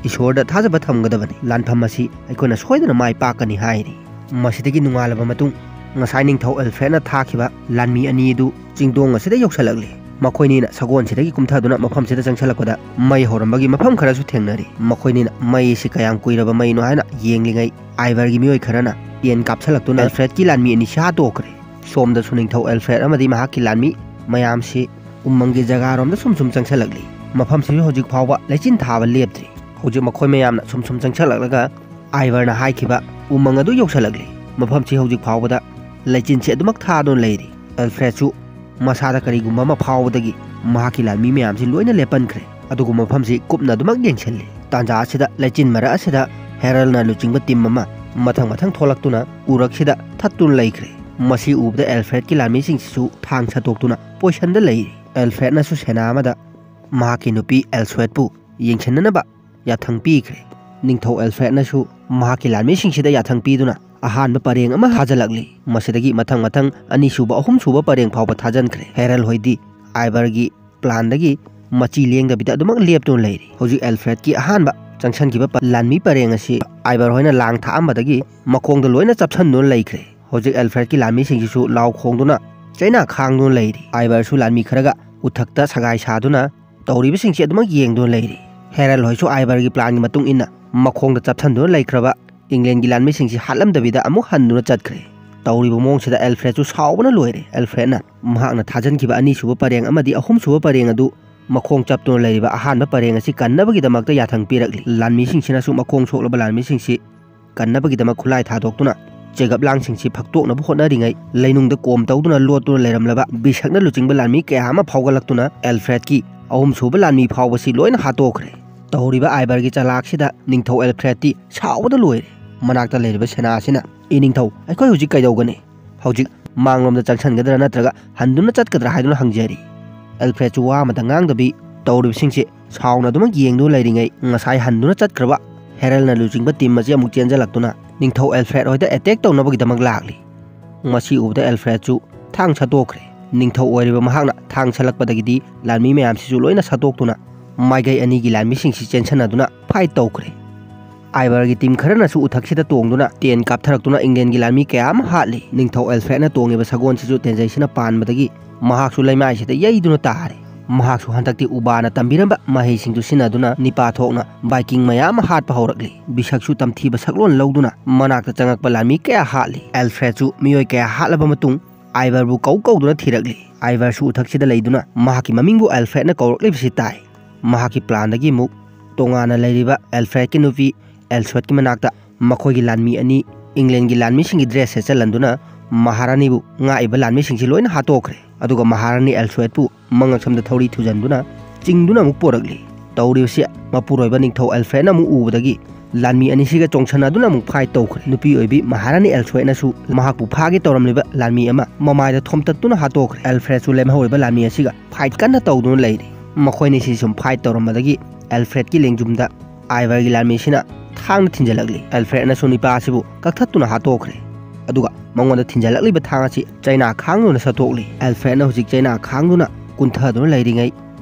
ꯏꯁꯣꯔꯗ ꯊꯥꯖꯕ ꯊꯝꯒꯗꯕꯅꯤ꯫ ꯂꯥꯟꯐꯝ ꯑꯁꯤ ꯑꯩꯈꯣꯏꯅ ꯁꯣꯏꯗꯅ ꯃꯥꯏ ꯄꯥꯛꯀꯅꯤ" ꯍꯥꯏꯔꯤ꯫ ꯃꯁꯤꯗꯒꯤ ꯅꯣꯡꯉꯥꯜꯂꯕ ꯃꯇꯨꯡ, ꯉꯁꯥꯏ ꯅꯤꯡꯊꯧ ꯑꯦꯜꯐ꯭ꯔꯦꯗꯅ ꯊꯥꯈꯤꯕ ꯂꯥꯟꯃꯤ ꯑꯅꯤ ꯑꯗꯨ ꯆꯤꯡꯗꯣꯡ ꯑꯁꯤꯗ ꯌꯧꯁꯤꯜꯂꯛꯂꯤ꯫ ꯃꯈꯣꯏꯅꯤꯅ ꯁꯒꯣꯜꯁꯤꯗꯒꯤ ꯀꯨꯝꯊꯗꯨꯅ ꯃꯐꯝꯁꯤꯗ ꯆꯪꯁꯤꯜꯂꯛꯄꯗ ꯃꯩ ꯍꯧꯔꯝꯕꯒꯤ ꯃꯐꯝ ꯈꯔꯁꯨ ꯊꯦꯡꯅꯔꯤ꯫ ꯃꯈꯣꯏꯅꯤꯅ ꯃꯩ ꯑꯁꯤ ꯀꯌꯥꯝ ꯀꯨꯏꯔꯕ ꯃꯩꯅꯣ ꯍꯥꯏꯅ ꯌꯦꯡꯂꯤꯉꯩ, ꯑꯥꯏꯚꯔꯒꯤ ꯃꯤꯑꯣꯏ ꯈꯔꯅ ꯌꯦꯟ ꯀꯥꯞꯁꯤꯜꯂꯛꯇꯨꯅ ꯑꯦꯜꯐ꯭ꯔꯦꯗꯀꯤ ꯂꯥꯟꯃꯤ ꯑꯅꯤꯁꯤ ꯍꯥꯠꯇꯣꯛꯈ꯭ꯔꯦ꯫ ꯁꯣꯝꯗꯁꯨ ꯅꯤꯡꯊꯧ ꯑꯦꯜꯐ꯭ꯔꯦꯗ ꯑꯃꯗꯤ ꯃꯍꯥꯛꯀꯤ ꯂꯥꯟꯃꯤ ꯃꯌꯥꯝꯁꯤ ꯎꯃꯪꯒꯤ ꯖꯒꯥꯔꯣꯝꯗ ꯁꯨꯝ ꯁꯨꯝ ꯆꯪꯁꯤꯜꯂꯛꯂꯤ꯫ ꯃꯐꯝꯁꯤꯁꯨ ꯍꯧꯖꯤꯛ ꯐꯥꯎꯕ ꯂꯩꯆꯤꯟ ꯊꯥꯕ ꯂꯦꯞꯇ꯭ꯔꯤ꯫ ꯍꯧꯖꯤꯛ ꯃꯈꯣꯏ ꯃꯌꯥꯝꯅ ꯁꯨꯝ ꯁꯨꯝ ꯆꯪꯁꯤꯜꯂꯛꯂꯒ ꯑꯥꯏꯚꯔꯅ ꯍꯥꯏꯈꯤꯕ ꯎꯃꯪ ꯑꯗꯨ ꯌꯧꯁꯤꯜꯂꯛꯂꯤ꯫ ꯃꯐꯝꯁꯤ ꯍꯧꯖꯤꯛ ꯐꯥꯎꯕꯗ ꯂꯩꯆꯤꯟꯁꯤ ꯑꯗꯨꯃꯛ ꯊꯥꯗꯨꯅ ꯂꯩꯔꯤ꯫ ꯑꯦꯜꯐ꯭ꯔꯦꯗꯁꯨ ꯃꯁꯥꯗ ꯀꯔꯤꯒꯨꯝꯕ ꯑꯃ ꯐꯥꯎꯕꯗꯒꯤ ꯃꯍꯥꯛꯀꯤ ꯂꯥꯟꯃꯤ ꯃꯌꯥꯝꯁꯤ ꯂꯣꯏꯅ ꯂꯦꯞꯍꯟꯈ꯭ꯔꯦ꯫ ꯑꯗꯨꯒ ꯃꯐꯝꯁꯤ ꯀꯨꯞꯅ ꯑꯗꯨꯃꯛ ꯌꯦꯡꯁꯤꯜꯂꯤ꯫ ꯇꯥꯟꯖꯥ ꯑꯁꯤꯗ ꯂꯩꯆꯤꯟ ꯃꯔꯛ ꯑꯁꯤꯗ ꯍꯦꯔꯜꯅ ꯂꯨꯆꯤꯡꯕ ꯇꯤꯝ ꯑꯃ ꯃꯊꯪ ꯃꯊꯪ ꯊꯣꯛꯂꯛꯇꯨꯅ ꯎꯔꯛꯁꯤꯗ ꯊꯠꯇꯨꯅ ꯂꯩꯈ꯭ꯔꯦ꯫ ꯃꯁꯤ ꯎꯕꯗ ꯑꯦꯜꯐ꯭ꯔꯦꯗꯀꯤ ꯂꯥꯟꯃꯤꯁꯤꯡꯁꯤꯁꯨ ꯊꯥꯡ ꯁꯠꯇꯣꯛꯇꯨꯅ ꯄꯣꯏꯁꯟꯗ ꯂꯩꯔꯤ꯫ ꯑꯦꯜꯐ꯭ꯔꯦꯗꯅꯁꯨ ꯁꯦꯅꯥ ꯑꯃꯗ ꯃꯍꯥꯛꯀꯤ ꯅꯨꯄꯤ ꯑꯦꯜꯁ꯭ꯋꯦꯠꯄꯨ ꯌꯦꯡꯁꯤꯟꯅꯅꯕ ꯌꯥꯊꯪ ꯄꯤꯈ꯭ꯔꯦ꯫ ꯅꯤꯡꯊꯧ ꯑꯦꯜꯐ꯭ꯔꯦꯗꯅꯁꯨ ꯃꯍꯥꯛꯀꯤ ꯂꯥꯟꯃꯤꯁꯤꯡꯁꯤꯗ ꯌꯥꯊꯪ ꯄꯤꯗꯨꯅ ꯑꯍꯥꯟꯕ ꯄꯔꯦꯡ ꯑꯃ ꯊꯥꯖꯤꯜꯂꯛꯂꯤ꯫ ꯃꯁꯤꯗꯒꯤ ꯃꯊꯪ ꯃꯊꯪ ꯑꯅꯤꯁꯨꯕ, ꯑꯍꯨꯝꯁꯨꯕ ꯄꯔꯦꯡ ꯐꯥꯎꯕ ꯊꯥꯖꯤꯟꯈ꯭ꯔꯦ꯫ ꯍꯦꯔꯜ ꯍꯣꯏꯗꯤ ꯑꯥꯏꯚꯔꯒꯤ ꯄ꯭ꯂꯥꯟꯗꯒꯤ ꯃꯆꯤ ꯂꯦꯡꯗꯕꯤꯗ ꯑꯗꯨꯃꯛ ꯂꯦꯞꯇꯨꯅ ꯂꯩꯔꯤ꯫ ꯍꯧꯖꯤꯛ ꯑꯦꯜꯐ꯭ꯔꯦꯗꯀꯤ ꯑꯍꯥꯟꯕ ꯆꯪꯁꯤꯟꯈꯤꯕ ꯄ-, ꯂꯥꯟꯃꯤ ꯄꯔꯦꯡ ꯑꯁꯤ ꯑꯥꯏꯚꯔ ꯍꯣꯏꯅ ꯂꯥꯡ ꯊꯥꯛꯑꯝꯕꯗꯒꯤ ꯃꯈꯣꯡꯗ ꯂꯣꯏꯅ ꯆꯞꯁꯤꯟꯗꯨꯅ ꯂꯩꯈ꯭ꯔꯦ꯫ ꯍꯧꯖꯤꯛ ꯑꯦꯜꯐ꯭ꯔꯦꯗꯀꯤ ꯂꯥꯟꯃꯤꯁꯤꯡꯁꯤꯁꯨ ꯂꯥꯎ ꯈꯣꯡꯗꯨꯅ ꯆꯩꯅꯥ ꯈꯥꯡꯗꯨꯅ ꯂꯩꯔꯤ꯫ ꯑꯥꯏꯚꯔꯁꯨ ꯂꯥꯟꯃꯤ ꯈꯔꯒ ꯎꯊꯛꯇ ꯁꯒꯥꯏ ꯁꯥꯗꯨꯅ ꯇꯧꯔꯤꯕꯁꯤꯡꯁꯤ ꯑꯗꯨꯃꯛ ꯌꯦꯡꯗꯨꯅ ꯂꯩꯔꯤ꯫ ꯍꯦꯔꯜ ꯍꯣꯏꯁꯨ ꯑꯥꯏꯕꯔꯒꯤ ꯄ꯭ꯂꯥꯟꯒꯤ ꯃꯇꯨꯡ ꯏꯟꯅ ꯃꯈꯣꯡꯗ ꯆꯞꯁꯤꯟꯗꯨꯅ ꯂꯩꯈ꯭ꯔꯕ ꯏꯪꯂꯦꯟꯒꯤ ꯂꯥꯟꯃꯤꯁꯤꯡꯁꯤ ꯍꯥꯠꯂꯝꯗꯕꯤꯗ ꯑꯃꯨꯛ ꯍꯟꯗꯨꯅ ꯆꯠꯈ꯭ꯔꯦ꯫ ꯇꯧꯔꯤꯕ ꯃꯑꯣꯡꯁꯤꯗ ꯑꯦꯜꯐ꯭ꯔꯦꯗꯁꯨ ꯁꯥꯎꯕꯅ ꯂꯣꯏꯔꯦ꯫ ꯑꯦꯜꯐ꯭ꯔꯦꯗꯅ ꯃꯍꯥꯛꯅ ꯊꯥꯖꯤꯟꯈꯤꯕ ꯑꯅꯤꯁꯨꯕ ꯄꯔꯦꯡ ꯑꯃꯗꯤ ꯑꯍꯨꯝꯁꯨꯕ ꯄꯔꯦꯡ ꯑꯗꯨ ꯃꯈꯣꯡ ꯆꯞꯇꯨꯅ ꯂꯩꯔꯤꯕ ꯑꯍꯥꯟꯕ ꯄꯔꯦꯡ ꯑꯁꯤ ꯀꯟꯅꯕꯒꯤꯗꯃꯛꯇ ꯌꯥꯊꯪ ꯄꯤꯔꯛꯂꯤ꯫ ꯂꯥꯟꯃꯤꯁꯤꯡꯁꯤꯅꯁꯨ ꯃꯈꯣꯡ ꯁꯣꯛꯂꯕ ꯂꯥꯟꯃꯤꯁꯤꯡꯁꯤ ꯀꯟꯅꯕꯒꯤꯗꯃꯛ ꯈꯨꯠꯂꯥꯏ ꯊꯥꯗꯣꯛꯇꯨꯅ ꯆꯦꯒꯞꯂꯥꯡꯁꯤꯡꯁꯤ ꯐꯛꯇꯣꯛꯅꯕ ꯍꯣꯠꯅꯔꯤꯉꯩ, ꯂꯩꯅꯨꯡꯗ ꯀꯣꯝ ꯇꯧꯗꯨꯅ ꯂꯣꯠꯇꯨꯅ ꯂꯩꯔꯝꯂꯕ ꯕꯤꯁꯛꯅ ꯂꯨꯆꯤꯡꯕ ꯂꯥꯟꯃꯤ ꯀꯌꯥ ꯑꯃ ꯐꯥꯎꯒꯠꯂꯛꯇꯨꯅ ꯑꯦꯜꯐ꯭ꯔꯦꯗꯀꯤ ꯑꯍꯨꯝꯁꯨꯕ ꯂꯥꯟꯃꯤ ꯐꯥꯎꯕꯁꯤ ꯂꯣꯏꯅ ꯍꯥꯠꯇꯣꯛꯈ꯭ꯔꯦ꯫ ꯇꯧꯔꯤꯕ ꯑꯥꯏꯕꯔꯒꯤ ꯆꯂꯥꯛꯁꯤꯗ ꯅꯤꯡꯊꯧ ꯑꯦꯜꯐ꯭ꯔꯦꯗꯇꯤ ꯁꯥꯎꯕꯗ ꯂꯣꯏꯔꯦ꯫ ꯃꯅꯥꯛꯇ ꯂꯩꯔꯤꯕ ꯁꯦꯅꯥ ꯑꯁꯤꯅ, "ꯏ ꯅꯤꯡꯊꯧ, ꯑꯩꯈꯣꯏ ꯍꯧꯖꯤꯛ ꯀꯩꯗꯧꯒꯅꯤ? ꯍꯧꯖꯤꯛ ꯃꯥꯡꯂꯣꯝꯗ ꯆꯪꯁꯟꯒꯗ꯭ꯔꯥ ꯅꯠꯇ꯭ꯔꯒ ꯍꯟꯗꯨꯅ ꯆꯠꯀꯗ꯭ꯔꯥ?" ꯍꯥꯏꯗꯨꯅ ꯍꯪꯖꯔꯤ꯫ ꯑꯦꯜꯐ꯭ꯔꯦꯗꯁꯨ ꯋꯥ ꯑꯃꯇ ꯉꯥꯡꯗꯕꯤ ꯇꯧꯔꯤꯕꯁꯤꯡꯁꯦ ꯁꯥꯎꯅ ꯑꯗꯨꯃꯛ ꯌꯦꯡꯗꯨꯅ ꯂꯩꯔꯤꯉꯩ, ꯉꯁꯥꯏ ꯍꯟꯗꯨꯅ ꯆꯠꯈ꯭ꯔꯕ ꯍꯦꯔꯜꯅ ꯂꯨꯆꯤꯡꯕ ꯇꯤꯝ ꯑꯁꯤ ꯑꯃꯨꯛ ꯆꯦꯟꯖꯜꯂꯛꯇꯨꯅ ꯅꯤꯡꯊꯧ ꯑꯦꯜꯐ꯭ꯔꯦꯗ ꯍꯣꯏꯗ ꯑꯦꯇꯦꯛ ꯇꯧꯅꯕꯒꯤꯗꯃꯛ ꯂꯥꯛꯂꯤ꯫ ꯃꯁꯤ ꯎꯕꯗ ꯑꯦꯜꯐ꯭ꯔꯦꯗꯁꯨ ꯊꯥꯡ ꯁꯠꯇꯣꯛꯈ꯭ꯔꯦ꯫ ꯅꯤꯡꯊꯧ ꯑꯣꯏꯔꯤꯕ ꯃꯍꯥꯛꯅ ꯊꯥꯡ ꯁꯠꯂꯛꯄꯗꯒꯤꯗꯤ ꯂꯥꯟꯃꯤ ꯃꯌꯥꯝꯁꯤꯁꯨ ꯂꯣꯏꯅ ꯁꯠꯇꯣꯛꯇꯨꯅ ꯃꯥꯏꯀꯩ ꯑꯅꯤꯒꯤ ꯂꯥꯟꯃꯤꯁꯤꯡꯁꯤ ꯆꯦꯟꯁꯟꯅꯗꯨꯅ ꯐꯥꯏꯠ ꯇꯧꯈ꯭ꯔꯦ꯫ ꯑꯥꯏꯕꯔꯒꯤ ꯇꯤꯝ ꯈꯔꯅꯁꯨ ꯎꯊꯛꯁꯤꯗ ꯇꯣꯡꯗꯨꯅ ꯇꯦꯟ ꯀꯥꯞꯊꯔꯛꯇꯨꯅ ꯏꯪꯂꯦꯟꯒꯤ ꯂꯥꯟꯃꯤ ꯀꯌꯥ ꯑꯃ ꯍꯥꯠꯂꯤ꯫ ꯅꯤꯡꯊꯧ ꯑꯦꯜꯐ꯭ꯔꯦꯗꯅ ꯇꯣꯡꯉꯤꯕ ꯁꯒꯣꯜꯁꯤꯁꯨ ꯇꯦꯟꯖꯩꯁꯤꯅ ꯄꯥꯟꯕꯗꯒꯤ ꯃꯍꯥꯛꯁꯨ ꯂꯩꯃꯥꯏꯁꯤꯗ ꯌꯩꯗꯨꯅ ꯇꯥꯔꯦ꯫ ꯃꯍꯥꯛꯁꯨ ꯍꯟꯗꯛꯇꯤ ꯎꯕꯥꯅ ꯇꯝꯕꯤꯔꯝꯕ ꯃꯍꯩꯁꯤꯡꯗꯨ ꯁꯤꯖꯤꯟꯅꯗꯨꯅ ꯅꯤꯄꯥ ꯊꯣꯛꯅ ꯚꯥꯏꯀꯤꯡ ꯃꯌꯥꯝ ꯑꯃ ꯍꯥꯠꯄ ꯍꯧꯔꯛꯂꯤ꯫ ꯕꯤꯁꯛꯁꯨ ꯇꯝꯊꯤꯕ ꯁꯛꯂꯣꯟ ꯂꯧꯗꯨꯅ ꯃꯅꯥꯛꯇ ꯆꯪꯉꯛꯄ ꯂꯥꯟꯃꯤ ꯀꯌꯥ ꯍꯥꯠꯂꯤ꯫ ꯑꯦꯜꯐ꯭ꯔꯦꯗꯁꯨ ꯃꯤꯑꯣꯏ ꯀꯌꯥ ꯍꯥꯠꯂꯕ ꯃꯇꯨꯡ ꯑꯥꯏꯕꯔꯕꯨ ꯀꯧ ꯀꯧꯗꯨꯅ ꯊꯤꯔꯛꯂꯤ꯫ ꯑꯥꯏꯕꯔꯁꯨ ꯎꯊꯛꯁꯤꯗ ꯂꯩꯗꯨꯅ ꯃꯍꯥꯛꯀꯤ ꯃꯃꯤꯡꯕꯨ ꯑꯦꯜꯐ꯭ꯔꯦꯗꯅ ꯀꯧꯔꯛꯂꯤꯕꯁꯤ ꯇꯥꯏ꯫ ꯃꯍꯥꯛꯀꯤ ꯄ꯭ꯂꯥꯟꯗꯒꯤ ꯑꯃꯨꯛ ꯇꯣꯉꯥꯟꯅ ꯂꯩꯔꯤꯕ ꯑꯦꯜꯐ꯭ꯔꯦꯗꯀꯤ ꯅꯨꯄꯤ ꯑꯦꯜꯁꯣꯏꯠꯀꯤ ꯃꯅꯥꯛꯇ ꯃꯈꯣꯏꯒꯤ ꯂꯥꯟꯃꯤ ꯑꯅꯤ ꯏꯪꯂꯦꯟꯒꯤ ꯂꯥꯟꯃꯤꯁꯤꯡꯒꯤ ꯗ꯭ꯔꯦꯁ ꯁꯦꯠꯆꯜꯍꯟꯗꯨꯅ ꯃꯍꯥꯔꯥꯅꯤꯕꯨ ꯉꯥꯛꯏꯕ ꯂꯥꯟꯃꯤꯁꯤꯡꯁꯤ ꯂꯣꯏꯅ ꯍꯥꯠꯇꯣꯛꯈ꯭ꯔꯦ꯫ ꯑꯗꯨꯒ ꯃꯍꯥꯔꯥꯅꯤ ꯑꯦꯜꯁꯣꯏꯠꯄꯨ ꯃꯉꯛꯁꯝꯗ ꯊꯧꯔꯤ ꯊꯨꯖꯟꯗꯨꯅ ꯆꯤꯡꯗꯨꯅ ꯑꯃꯨꯛ ꯄꯣꯔꯛꯂꯤ꯫ ꯇꯧꯔꯤꯕꯁꯤ ꯃꯄꯨꯔꯣꯏꯕ ꯅꯤꯡꯊꯧ ꯑꯦꯜꯐ꯭ꯔꯦꯗꯅ ꯑꯃꯨꯛ ꯎꯕꯗꯒꯤ ꯂꯥꯟꯃꯤ ꯑꯅꯤꯁꯤꯒ ꯆꯣꯡꯁꯟꯅꯗꯨꯅ ꯑꯃꯨꯛ ꯐꯥꯏꯠ ꯇꯧꯈ꯭ꯔꯦ꯫ ꯅꯨꯄꯤ ꯑꯣꯏꯕꯤ ꯃꯍꯥꯔꯥꯅꯤ ꯑꯦꯜꯁꯣꯏꯠꯅꯁꯨ ꯃꯍꯥꯛꯄꯨ ꯐꯥꯒꯦ ꯇꯧꯔꯝꯂꯤꯕ ꯂꯥꯟꯃꯤ ꯑꯃ ꯃꯃꯥꯏꯗ ꯊꯣꯝꯇꯠꯇꯨꯅ ꯍꯥꯠꯇꯣꯛꯈ꯭ꯔꯦ꯫ ꯑꯦꯜꯐ꯭ꯔꯦꯗꯁꯨ ꯂꯦꯝꯍꯧꯔꯤꯕ ꯂꯥꯟꯃꯤ ꯑꯁꯤꯒ ꯐꯥꯏꯠ ꯀꯟꯅ ꯇꯧꯗꯨꯅ ꯂꯩꯔꯤ꯫ ꯃꯈꯣꯏꯅꯤꯁꯤ ꯁꯨꯝ ꯐꯥꯏꯠ ꯇꯧꯔꯝꯕꯗꯒꯤ ꯑꯦꯜꯐ꯭ꯔꯦꯗꯀꯤ ꯂꯦꯡꯖꯨꯝꯗ ꯑꯥꯏꯕꯔꯒꯤ ꯂꯥꯟꯃꯤꯁꯤꯅ ꯊꯥꯡꯅ ꯊꯤꯟꯖꯜꯂꯛꯂꯤ꯫ ꯑꯦꯜꯐ꯭ꯔꯦꯗꯅꯁꯨ ꯅꯤꯄꯥ ꯑꯁꯤꯕꯨ ꯀꯛꯊꯠꯇꯨꯅ ꯍꯥꯠꯇꯣꯛꯈ꯭ꯔꯦ꯫ ꯑꯗꯨꯒ ꯃꯉꯣꯟꯗ ꯊꯤꯟꯖꯜꯂꯛꯂꯤꯕ ꯊꯥꯡ ꯑꯁꯤ ꯆꯩꯅꯥ ꯈꯥꯡꯗꯨꯅ ꯁꯠꯇꯣꯛꯂꯤ꯫ ꯑꯦꯜꯐ꯭ꯔꯦꯗꯅ ꯍꯧꯖꯤꯛ ꯆꯩꯅꯥ ꯈꯥꯡꯗꯨꯅ ꯀꯨꯟꯊꯗꯨꯅ ꯂꯩꯔꯤꯉꯩ,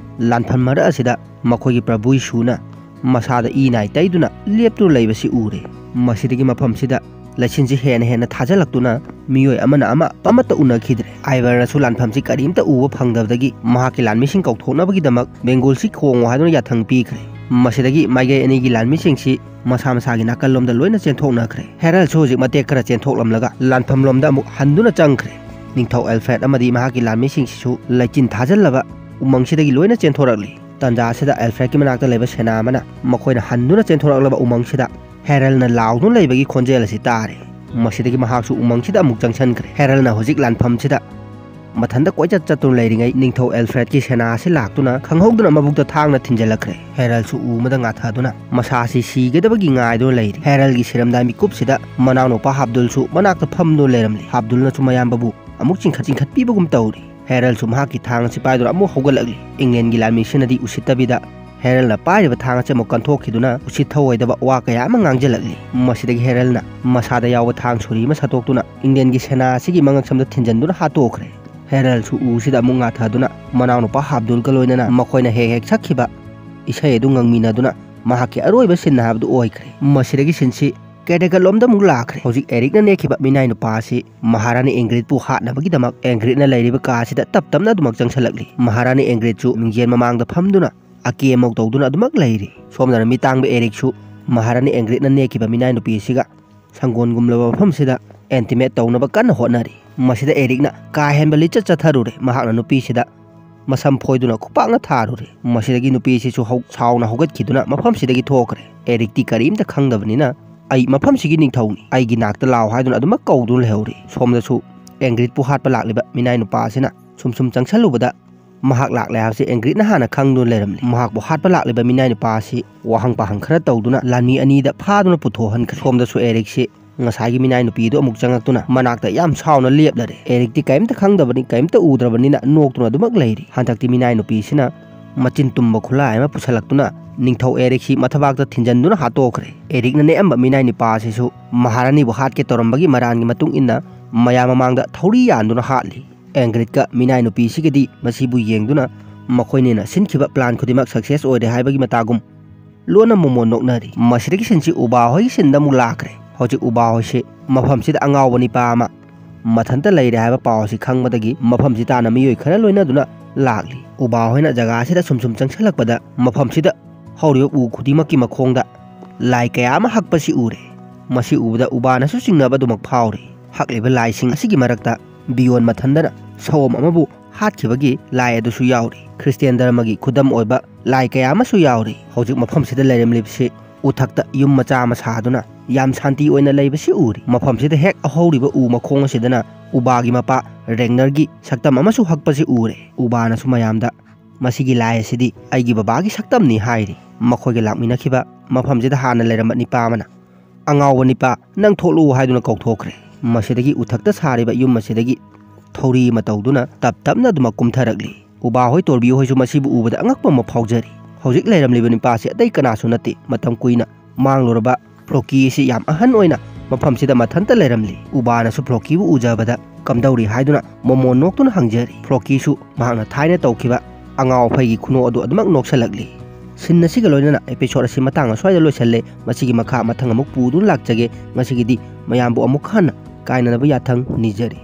ꯂꯥꯟꯐꯝ ꯃꯔꯛ ꯑꯁꯤꯗ ꯃꯈꯣꯏꯒꯤ ꯄ꯭ꯔꯚꯨ ꯌꯤꯁꯨꯅ ꯃꯁꯥꯗ ꯏ ꯅꯥꯏ ꯇꯩꯗꯨꯅ ꯂꯦꯞꯇꯨꯅ ꯂꯩꯕꯁꯤ ꯎꯔꯦ꯫ ꯃꯁꯤꯗꯒꯤ ꯃꯐꯝꯁꯤꯗ ꯂꯩꯆꯤꯟꯁꯤ ꯍꯦꯟꯅ ꯍꯦꯟꯅ ꯊꯥꯖꯤꯜꯂꯛꯇꯨꯅ ꯃꯤꯑꯣꯏ ꯑꯃꯅ ꯑꯃ ꯑꯃꯠꯇ ꯎꯅꯈꯤꯗ꯭ꯔꯦ꯫ ꯑꯥꯏꯕꯔꯅꯁꯨ ꯂꯥꯟꯐꯝꯁꯤ ꯀꯔꯤꯝꯇ ꯎꯕ ꯐꯪꯗꯕꯗꯒꯤ ꯃꯍꯥꯛꯀꯤ ꯂꯥꯟꯃꯤꯁꯤꯡ ꯀꯧꯊꯣꯛꯅꯕꯒꯤꯗꯃꯛ ꯕꯦꯡꯒꯨꯜꯁꯤ ꯈꯣꯡꯉꯣ ꯍꯥꯏꯗꯨꯅ ꯌꯥꯊꯪ ꯄꯤꯈ꯭ꯔꯦ꯫ ꯃꯁꯤꯗꯒꯤ ꯃꯥꯏꯀꯩ ꯑꯅꯤꯒꯤ ꯂꯥꯟꯃꯤꯁꯤꯡꯁꯤ ꯃꯁꯥ ꯃꯁꯥꯒꯤ ꯅꯥꯀꯜꯂꯣꯝꯗ ꯂꯣꯏꯅ ꯆꯦꯟꯊꯣꯛꯅꯈ꯭ꯔꯦ꯫ ꯍꯦꯔꯜꯁꯨ ꯍꯧꯖꯤꯛ ꯃꯇꯦꯛ ꯈꯔ ꯆꯦꯟꯊꯣꯛꯂꯝꯂꯒ ꯂꯥꯟꯐꯝꯂꯣꯝꯗ ꯑꯃꯨꯛ ꯍꯟꯗꯨꯅ ꯆꯪꯈ꯭ꯔꯦ꯫ ꯅꯤꯡꯊꯧ ꯑꯦꯜꯐ꯭ꯔꯦꯗ ꯑꯃꯗꯤ ꯃꯍꯥꯛꯀꯤ ꯂꯥꯟꯃꯤꯁꯤꯡꯁꯤꯁꯨ ꯂꯩꯆꯤꯟ ꯊꯥꯖꯤꯜꯂꯕ ꯎꯃꯪꯁꯤꯗꯒꯤ ꯂꯣꯏꯅ ꯆꯦꯟꯊꯣꯔꯛꯂꯤ꯫ ꯇꯥꯟꯖꯥ ꯑꯁꯤꯗ ꯑꯦꯜꯐ꯭ꯔꯦꯗꯀꯤ ꯃꯅꯥꯛꯇ ꯂꯩꯕ ꯁꯦꯅꯥ ꯑꯃꯅ ꯃꯈꯣꯏꯅ ꯍꯟꯗꯨꯅ ꯆꯦꯟꯊꯣꯔꯛꯂꯕ ꯎꯃꯪꯁꯤꯗ ꯍꯦꯔꯜꯅ ꯂꯥꯎꯗꯨꯅ ꯂꯩꯕꯒꯤ ꯈꯣꯟꯖꯦꯜ ꯑꯁꯤ ꯇꯥꯔꯦ꯫ ꯃꯁꯤꯗꯒꯤ ꯃꯍꯥꯛꯁꯨ ꯎꯃꯪꯁꯤꯗ ꯑꯃꯨꯛ ꯆꯪꯁꯤꯟꯈ꯭ꯔꯦ꯫ ꯍꯦꯔꯜꯅ ꯍꯧꯖꯤꯛ ꯂꯥꯟꯐꯝꯁꯤꯗ ꯃꯊꯟꯇ ꯀꯣꯏꯆꯠ ꯆꯠꯇꯨꯅ ꯂꯩꯔꯤꯉꯩ ꯅꯤꯡꯊꯧ ꯑꯦꯜꯐ꯭ꯔꯦꯗꯀꯤ ꯁꯦꯅꯥ ꯑꯁꯤ ꯂꯥꯛꯇꯨꯅ ꯈꯪꯍꯧꯗꯅ ꯃꯕꯨꯛꯇ ꯊꯥꯡꯅ ꯊꯤꯟꯖꯤꯜꯂꯛꯈ꯭ꯔꯦ꯫ ꯍꯦꯔꯜꯁꯨ ꯎ ꯑꯃꯗ ꯉꯥꯊꯗꯨꯅ ꯃꯁꯥꯁꯤ ꯁꯤꯒꯗꯕꯒꯤ ꯉꯥꯏꯗꯨꯅ ꯂꯩꯔꯤ꯫ ꯍꯦꯔꯜꯒꯤ ꯁꯤꯔꯝꯗꯥꯏ ꯃꯤꯀꯨꯞꯁꯤꯗ ꯃꯅꯥꯎꯅꯨꯄꯥ ꯍꯥꯕꯗꯨꯜꯁꯨ ꯃꯅꯥꯛꯇ ꯐꯝꯗꯨꯅ ꯂꯩꯔꯝꯂꯤ꯫ ꯍꯥꯕꯗꯨꯜꯅꯁꯨ ꯃꯌꯥꯝꯕꯕꯨ ꯑꯃꯨꯛ ꯆꯤꯡꯈꯠ ꯆꯤꯡꯈꯠꯄꯤꯕꯒꯨꯝ ꯇꯧꯔꯤ꯫ ꯍꯦꯔꯜꯁꯨ ꯃꯍꯥꯛꯀꯤ ꯊꯥꯡ ꯑꯁꯤ ꯄꯥꯏꯗꯨꯅ ꯑꯃꯨꯛ ꯍꯧꯒꯠꯂꯛꯂꯤ꯫ ꯏꯪꯂꯦꯟꯒꯤ ꯂꯥꯟꯃꯤꯁꯤꯅꯗꯤ ꯎꯁꯤꯠꯇꯕꯤꯗ ꯍꯦꯔꯜꯅ ꯄꯥꯏꯔꯤꯕ ꯊꯥꯡ ꯑꯁꯤ ꯑꯃꯨꯛ ꯀꯟꯊꯣꯛꯈꯤꯗꯨꯅ ꯎꯁꯤꯠ ꯊꯧꯑꯣꯏꯗꯕ ꯋꯥ ꯀꯌꯥ ꯑꯃ ꯉꯥꯡꯖꯜꯂꯛꯂꯤ꯫ ꯃꯁꯤꯗꯒꯤ ꯍꯦꯔꯜꯅ ꯃꯁꯥꯗ ꯌꯥꯎꯕ ꯊꯥꯡ ꯁꯨꯔꯤ ꯑꯃ ꯁꯠꯇꯣꯛꯇꯨꯅ ꯏꯪꯂꯦꯟꯒꯤ ꯁꯦꯅꯥ ꯑꯁꯤꯒꯤ ꯃꯉꯛꯁꯝꯗ ꯊꯤꯟꯖꯟꯗꯨꯅ ꯍꯥꯠꯇꯣꯛꯈ꯭ꯔꯦ꯫ ꯍꯦꯔꯜꯁꯨ ꯎꯁꯤꯗ ꯑꯃꯨꯛ ꯉꯥꯊꯗꯨꯅ ꯃꯅꯥꯎꯅꯨꯄꯥ ꯍꯥꯕꯗꯨꯜꯒ ꯂꯣꯏꯅꯅ ꯃꯈꯣꯏꯅ ꯍꯦꯛ ꯍꯦꯛ ꯁꯛꯈꯤꯕ ꯏꯁꯩ ꯑꯗꯨ ꯉꯪꯃꯤꯟꯅꯗꯨꯅ ꯃꯍꯥꯛꯀꯤ ꯑꯔꯣꯏꯕ ꯁꯤꯟ ꯍꯥꯏꯕꯗꯨ ꯑꯣꯏꯈ꯭ꯔꯦ꯫ ꯃꯁꯤꯗꯒꯤ ꯁꯤꯟꯁꯤ ꯀꯦꯗꯦꯒꯠꯂꯣꯝꯗ ꯑꯃꯨꯛ ꯂꯥꯛꯈ꯭ꯔꯦ꯫ ꯍꯧꯖꯤꯛ ꯑꯦꯔꯤꯛꯅ ꯅꯦꯛꯈꯤꯕ ꯃꯤꯅꯥꯏ ꯅꯨꯄꯥ ꯑꯁꯤ ꯃꯍꯥꯔꯥꯅꯤ ꯏꯪꯒ꯭ꯔꯤꯠꯄꯨ ꯍꯥꯠꯅꯕꯒꯤꯗꯃꯛ ꯏꯪꯒ꯭ꯔꯤꯠꯅ ꯂꯩꯔꯤꯕ ꯀꯥ ꯑꯁꯤꯗ ꯇꯞ ꯇꯞꯅ ꯑꯗꯨꯃꯛ ꯆꯪꯁꯤꯜꯂꯛꯂꯤ꯫ ꯃꯍꯥꯔꯥꯅꯤ ꯏꯪꯒ꯭ꯔꯤꯠꯁꯨ ꯃꯤꯡꯖꯦꯜ ꯃꯃꯥꯡꯗ ꯐꯝꯗꯨꯅ ꯑꯀꯦ ꯑꯃꯧ ꯇꯧꯗꯨꯅ ꯑꯗꯨꯃꯛ ꯂꯩꯔꯤ꯫ ꯁꯣꯝꯗꯅ ꯃꯤꯇꯥꯡꯕ ꯑꯦꯔꯤꯛꯁꯨ ꯃꯍꯥꯔꯥꯅꯤ ꯏꯪꯒ꯭ꯔꯤꯠꯅ ꯅꯦꯛꯈꯤꯕ ꯃꯤꯅꯥꯏ ꯅꯨꯄꯤ ꯑꯁꯤꯒ ꯁꯪꯒꯣꯟꯒꯨꯝꯂꯕ ꯃꯐꯝꯁꯤꯗ ꯑꯦꯟꯇꯤꯃꯦꯠ ꯇꯧꯅꯕ ꯀꯟꯅ ꯍꯣꯠꯅꯔꯤ꯫ ꯃꯁꯤꯗ ꯑꯦꯔꯤꯛꯅ ꯀꯥ ꯍꯦꯟꯕ ꯂꯤꯆꯠ ꯆꯠꯊꯔꯨꯔꯦ꯫ ꯃꯍꯥꯛꯅ ꯅꯨꯄꯤꯁꯤꯗ ꯃꯁꯝ ꯐꯣꯏꯗꯨꯅ ꯈꯨꯄꯥꯛꯅ ꯊꯥꯔꯨꯔꯦ꯫ ꯃꯁꯤꯗꯒꯤ ꯅꯨꯄꯤꯁꯤꯁꯨ ꯍꯧ-, ꯁꯥꯎꯅ ꯍꯧꯒꯠꯈꯤꯗꯨꯅ ꯃꯐꯝꯁꯤꯗꯒꯤ ꯊꯣꯛꯈ꯭ꯔꯦ꯫ ꯑꯦꯔꯤꯛꯇꯤ ꯀꯔꯤꯝꯇ ꯈꯪꯗꯕꯅꯤꯅ "ꯑꯩ ꯃꯐꯝꯁꯤꯒꯤ ꯅꯤꯡꯊꯧꯅꯤ, ꯑꯩꯒꯤ ꯅꯥꯛꯇ ꯂꯥꯎ" ꯍꯥꯏꯗꯨꯅ ꯑꯗꯨꯃꯛ ꯀꯧꯗꯨꯅ ꯂꯩꯍꯧꯔꯤ꯫ ꯁꯣꯝꯗꯁꯨ ꯑꯦꯡꯒ꯭ꯔꯤꯠꯄꯨ ꯍꯥꯠꯄ ꯂꯥꯛꯂꯤꯕ ꯃꯤꯅꯥꯏ ꯅꯨꯄꯥ ꯑꯁꯤꯅ ꯁꯨꯝ ꯁꯨꯝ ꯆꯪꯁꯜꯂꯨꯕꯗ ꯃꯍꯥꯛ ꯂꯥꯛꯂꯦ ꯍꯥꯏꯕꯁꯤ ꯑꯦꯡꯒ꯭ꯔꯤꯠꯅ ꯍꯥꯟꯅ ꯈꯪꯗꯨꯅ ꯂꯩꯔꯝꯂꯤ꯫ ꯃꯍꯥꯛꯄꯨ ꯍꯥꯠꯄ ꯂꯥꯛꯂꯤꯕ ꯃꯤꯅꯥꯏ ꯅꯨꯄꯥ ꯑꯁꯤ ꯋꯥꯍꯪ ꯄꯥꯍꯪ ꯈꯔ ꯇꯧꯗꯨꯅ ꯂꯥꯟꯃꯤ ꯑꯅꯤꯗ ꯐꯥꯗꯨꯅ ꯄꯨꯊꯣꯛꯍꯟꯈ꯭ꯔꯦ꯫ ꯁꯣꯝꯗꯁꯨ ꯑꯦꯔꯤꯛꯁꯤ ꯉꯁꯥꯏꯒꯤ ꯃꯤꯅꯥꯏ ꯅꯨꯄꯤꯗꯨ ꯑꯃꯨꯛ ꯆꯪꯉꯛꯇꯨꯅ ꯃꯅꯥꯛꯇ ꯌꯥꯝ ꯁꯥꯎꯅ ꯂꯦꯞꯂꯔꯦ꯫ ꯑꯦꯔꯤꯛꯇꯤ ꯀꯔꯤꯝꯇ ꯈꯪꯗꯕꯅꯤ, ꯀꯔꯤꯝꯇ ꯎꯗ꯭ꯔꯕꯅꯤꯅ ꯅꯣꯛꯇꯨꯅ ꯑꯗꯨꯃꯛ ꯂꯩꯔꯤ꯫ ꯍꯟꯗꯛꯇꯤ ꯃꯤꯅꯥꯏ ꯅꯨꯄꯤꯁꯤꯅ ꯃꯆꯤꯟ ꯇꯨꯝꯕ ꯈꯨꯠꯂꯥꯏ ꯑꯃ ꯄꯨꯁꯜꯂꯛꯇꯨꯅ ꯅꯤꯡꯊꯧ ꯑꯦꯔꯤꯛꯁꯤ ꯃꯊꯕꯥꯛꯇ ꯊꯤꯟꯖꯟꯗꯨꯅ ꯍꯥꯠꯇꯣꯛꯈ꯭ꯔꯦ꯫ ꯑꯦꯔꯤꯛꯅ ꯅꯦꯛꯑꯝꯕ ꯃꯤꯅꯥꯏ ꯅꯨꯄꯥ ꯑꯁꯤꯁꯨ ꯃꯍꯥꯔꯥꯅꯤꯕꯨ ꯍꯥꯠꯀꯦ ꯇꯧꯔꯝꯕꯒꯤ ꯃꯔꯥꯟꯒꯤ ꯃꯇꯨꯡ ꯏꯟꯅ ꯃꯌꯥꯝ ꯃꯃꯥꯡꯗ ꯊꯧꯔꯤ ꯌꯥꯟꯗꯨꯅ ꯍꯥꯠꯂꯤ꯫ ꯑꯦꯡꯒ꯭ꯔꯤꯠꯀ ꯃꯤꯅꯥꯏ ꯅꯨꯄꯤꯁꯤꯒꯗꯤ ꯃꯁꯤꯕꯨ ꯌꯦꯡꯗꯨꯅ ꯃꯈꯣꯏꯅꯤꯅ ꯁꯤꯟꯈꯤꯕ ꯄ꯭ꯂꯥꯟ ꯈꯨꯗꯤꯡꯃꯛ ꯁꯛꯁꯦꯁ ꯑꯣꯏꯔꯦ ꯍꯥꯏꯕꯒꯤ ꯃꯇꯥꯒꯨꯝ ꯂꯣꯟꯅ ꯃꯣꯃꯣꯟ ꯅꯣꯛꯅꯔꯤ꯫ ꯃꯁꯤꯗꯒꯤ ꯁꯤꯟꯁꯤ ꯎꯕꯥ ꯍꯣꯏꯒꯤ ꯁꯤꯟꯗ ꯑꯃꯨꯛ ꯂꯥꯛꯈ꯭ꯔꯦ꯫ ꯍꯧꯖꯤꯛ ꯎꯕꯥ ꯍꯣꯏꯁꯤ ꯃꯐꯝꯁꯤꯗ ꯑꯉꯥꯎꯕ ꯅꯤꯄꯥ ꯑꯃ ꯃꯊꯟꯇ ꯂꯩꯔꯦ ꯍꯥꯏꯕ ꯄꯥꯎ ꯑꯁꯤ ꯈꯪꯕꯗꯒꯤ ꯃꯐꯝꯁꯤ ꯇꯥꯟꯅ ꯃꯤꯑꯣꯏ ꯈꯔ ꯂꯣꯏꯅꯗꯨꯅ ꯂꯥꯛꯂꯤ꯫ ꯎꯕꯥ ꯍꯣꯏꯅ ꯖꯒꯥ ꯑꯁꯤꯗ ꯁꯨꯝ ꯁꯨꯝ ꯆꯪꯁꯤꯜꯂꯛꯄꯗ ꯃꯐꯝꯁꯤꯗ ꯍꯧꯔꯤꯕ ꯎ ꯈꯨꯗꯤꯡꯃꯛꯀꯤ ꯃꯈꯣꯡꯗ ꯂꯥꯏ ꯀꯌꯥ ꯑꯃ ꯍꯛꯄꯁꯤ ꯎꯔꯦ꯫ ꯃꯁꯤ ꯎꯕꯗ ꯎꯕꯥꯅꯁꯨ ꯆꯤꯡꯅꯕ ꯑꯗꯨꯃꯛ ꯐꯥꯎꯔꯤ꯫ ꯍꯛꯂꯤꯕ ꯂꯥꯏꯁꯤꯡ ꯑꯁꯤꯒꯤ ꯃꯔꯛꯇ ꯕꯤꯌꯣꯟ ꯃꯊꯟꯗꯅ ꯁꯑꯣꯝ ꯑꯃꯕꯨ ꯍꯥꯠꯈꯤꯕꯒꯤ ꯂꯥꯏ ꯑꯗꯨꯁꯨ ꯌꯥꯎꯔꯤ꯫ ꯈ꯭ꯔꯤꯁꯇꯤꯌꯥꯟ ꯙꯔꯃꯒꯤ ꯈꯨꯗꯝ ꯑꯣꯏꯕ ꯂꯥꯏ ꯀꯌꯥ ꯑꯃꯁꯨ ꯌꯥꯎꯔꯤ꯫ ꯍꯧꯖꯤꯛ ꯃꯐꯝꯁꯤꯗ ꯂꯩꯔꯝꯂꯤꯕꯁꯤ ꯎꯊꯛꯇ ꯌꯨꯝ ꯃꯆꯥ ꯑꯃ ꯁꯥꯗꯨꯅ ꯌꯥꯝ ꯁꯥꯟꯇꯤ ꯑꯣꯏꯅ ꯂꯩꯕꯁꯤ ꯎꯔꯤ꯫ ꯃꯐꯝꯁꯤꯗ ꯍꯦꯛ ꯍꯧꯔꯤꯕ ꯎ ꯃꯈꯣꯡ ꯑꯁꯤꯗꯅ ꯎꯕꯥꯒꯤ ꯃꯄꯥ ꯔꯦꯡꯅꯔꯒꯤ ꯁꯛꯇꯝ ꯑꯃꯁꯨ ꯍꯛꯄꯁꯤ ꯎꯔꯦ꯫ ꯎꯕꯥꯅꯁꯨ ꯃꯌꯥꯝꯗ "ꯃꯁꯤꯒꯤ ꯂꯥꯏ ꯑꯁꯤꯗꯤ ꯑꯩꯒꯤ ꯕꯕꯥꯒꯤ ꯁꯛꯇꯝꯅꯤ" ꯍꯥꯏꯔꯤ꯫ ꯃꯈꯣꯏꯒ ꯂꯥꯛꯃꯤꯟꯅꯈꯤꯕ ꯃꯐꯝꯁꯤꯗ ꯍꯥꯟꯅ ꯂꯩꯔꯝꯕ ꯅꯤꯄꯥ ꯑꯃꯅ "ꯑꯉꯥꯎꯕ ꯅꯤꯄꯥ, ꯅꯪ ꯊꯣꯛꯂꯛꯎ" ꯍꯥꯏꯗꯨꯅ ꯀꯧꯊꯣꯛꯈ꯭ꯔꯦ꯫ ꯃꯁꯤꯗꯒꯤ ꯎꯊꯛꯇ ꯁꯥꯔꯤꯕ ꯌꯨꯝ ꯑꯁꯤꯗꯒꯤ ꯊꯧꯔꯤ ꯑꯃ ꯇꯧꯗꯨꯅ ꯇꯞ ꯇꯞꯅ ꯑꯗꯨꯃꯛ ꯀꯨꯝꯊꯔꯛꯂꯤ꯫ ꯎꯕꯥ ꯍꯣꯏ, ꯇꯣꯔꯕꯤ ꯍꯣꯏꯁꯨ ꯃꯁꯤꯕꯨ ꯎꯕꯗ ꯑꯉꯛꯄ ꯑꯃ ꯐꯥꯎꯖꯔꯤ꯫ ꯍꯧꯖꯤꯛ ꯂꯩꯔꯝꯂꯤꯕ ꯅꯤꯄꯥꯁꯤ ꯑꯇꯩ ꯀꯅꯥꯁꯨ ꯅꯠꯇꯦ, ꯃꯇꯝ ꯀꯨꯏꯅ ꯃꯥꯡꯂꯨꯔꯕ ꯐ꯭ꯂꯣꯀꯤ ꯑꯁꯤ ꯌꯥꯝ ꯑꯍꯟ ꯑꯣꯏꯅ ꯃꯐꯝꯁꯤꯗ ꯃꯊꯟꯇ ꯂꯩꯔꯝꯂꯤ꯫ ꯎꯕꯥꯅꯁꯨ ꯐ꯭ꯂꯣꯀꯤꯕꯨ ꯎꯖꯕꯗ ꯀꯝꯗꯧꯔꯤ ꯍꯥꯏꯗꯨꯅ ꯃꯣꯃꯣꯟ ꯅꯣꯛꯇꯨꯅ ꯍꯪꯖꯔꯤ꯫ ꯐ꯭ꯂꯣꯀꯤꯁꯨ ꯃꯍꯥꯛꯅ ꯊꯥꯏꯅ ꯇꯧꯈꯤꯕ ꯑꯉꯥꯎ ꯑꯐꯩꯒꯤ ꯈꯨꯅꯣꯛ ꯑꯗꯨ ꯑꯗꯨꯃꯛ ꯅꯣꯛꯁꯜꯂꯛꯂꯤ꯫ ꯁꯤꯟ ꯑꯁꯤꯒ ꯂꯣꯏꯅꯅ episode ꯑꯁꯤ ꯃꯇꯥꯡ ꯑꯁ꯭ꯋꯥꯏꯗ ꯂꯣꯏꯁꯜꯂꯦ꯫ ꯃꯁꯤꯒꯤ ꯃꯈꯥ ꯃꯊꯪ ꯑꯃꯨꯛ ꯄꯨꯗꯨꯅ ꯂꯥꯛꯆꯒꯦ꯫ ꯉꯁꯤꯒꯤꯗꯤ ꯃꯌꯥꯝꯕꯨ ꯑꯃꯨꯛ ꯍꯟꯅ ꯀꯥꯏꯅꯅꯕ ꯌꯥꯊꯪ ꯅꯤꯖꯔꯤ꯫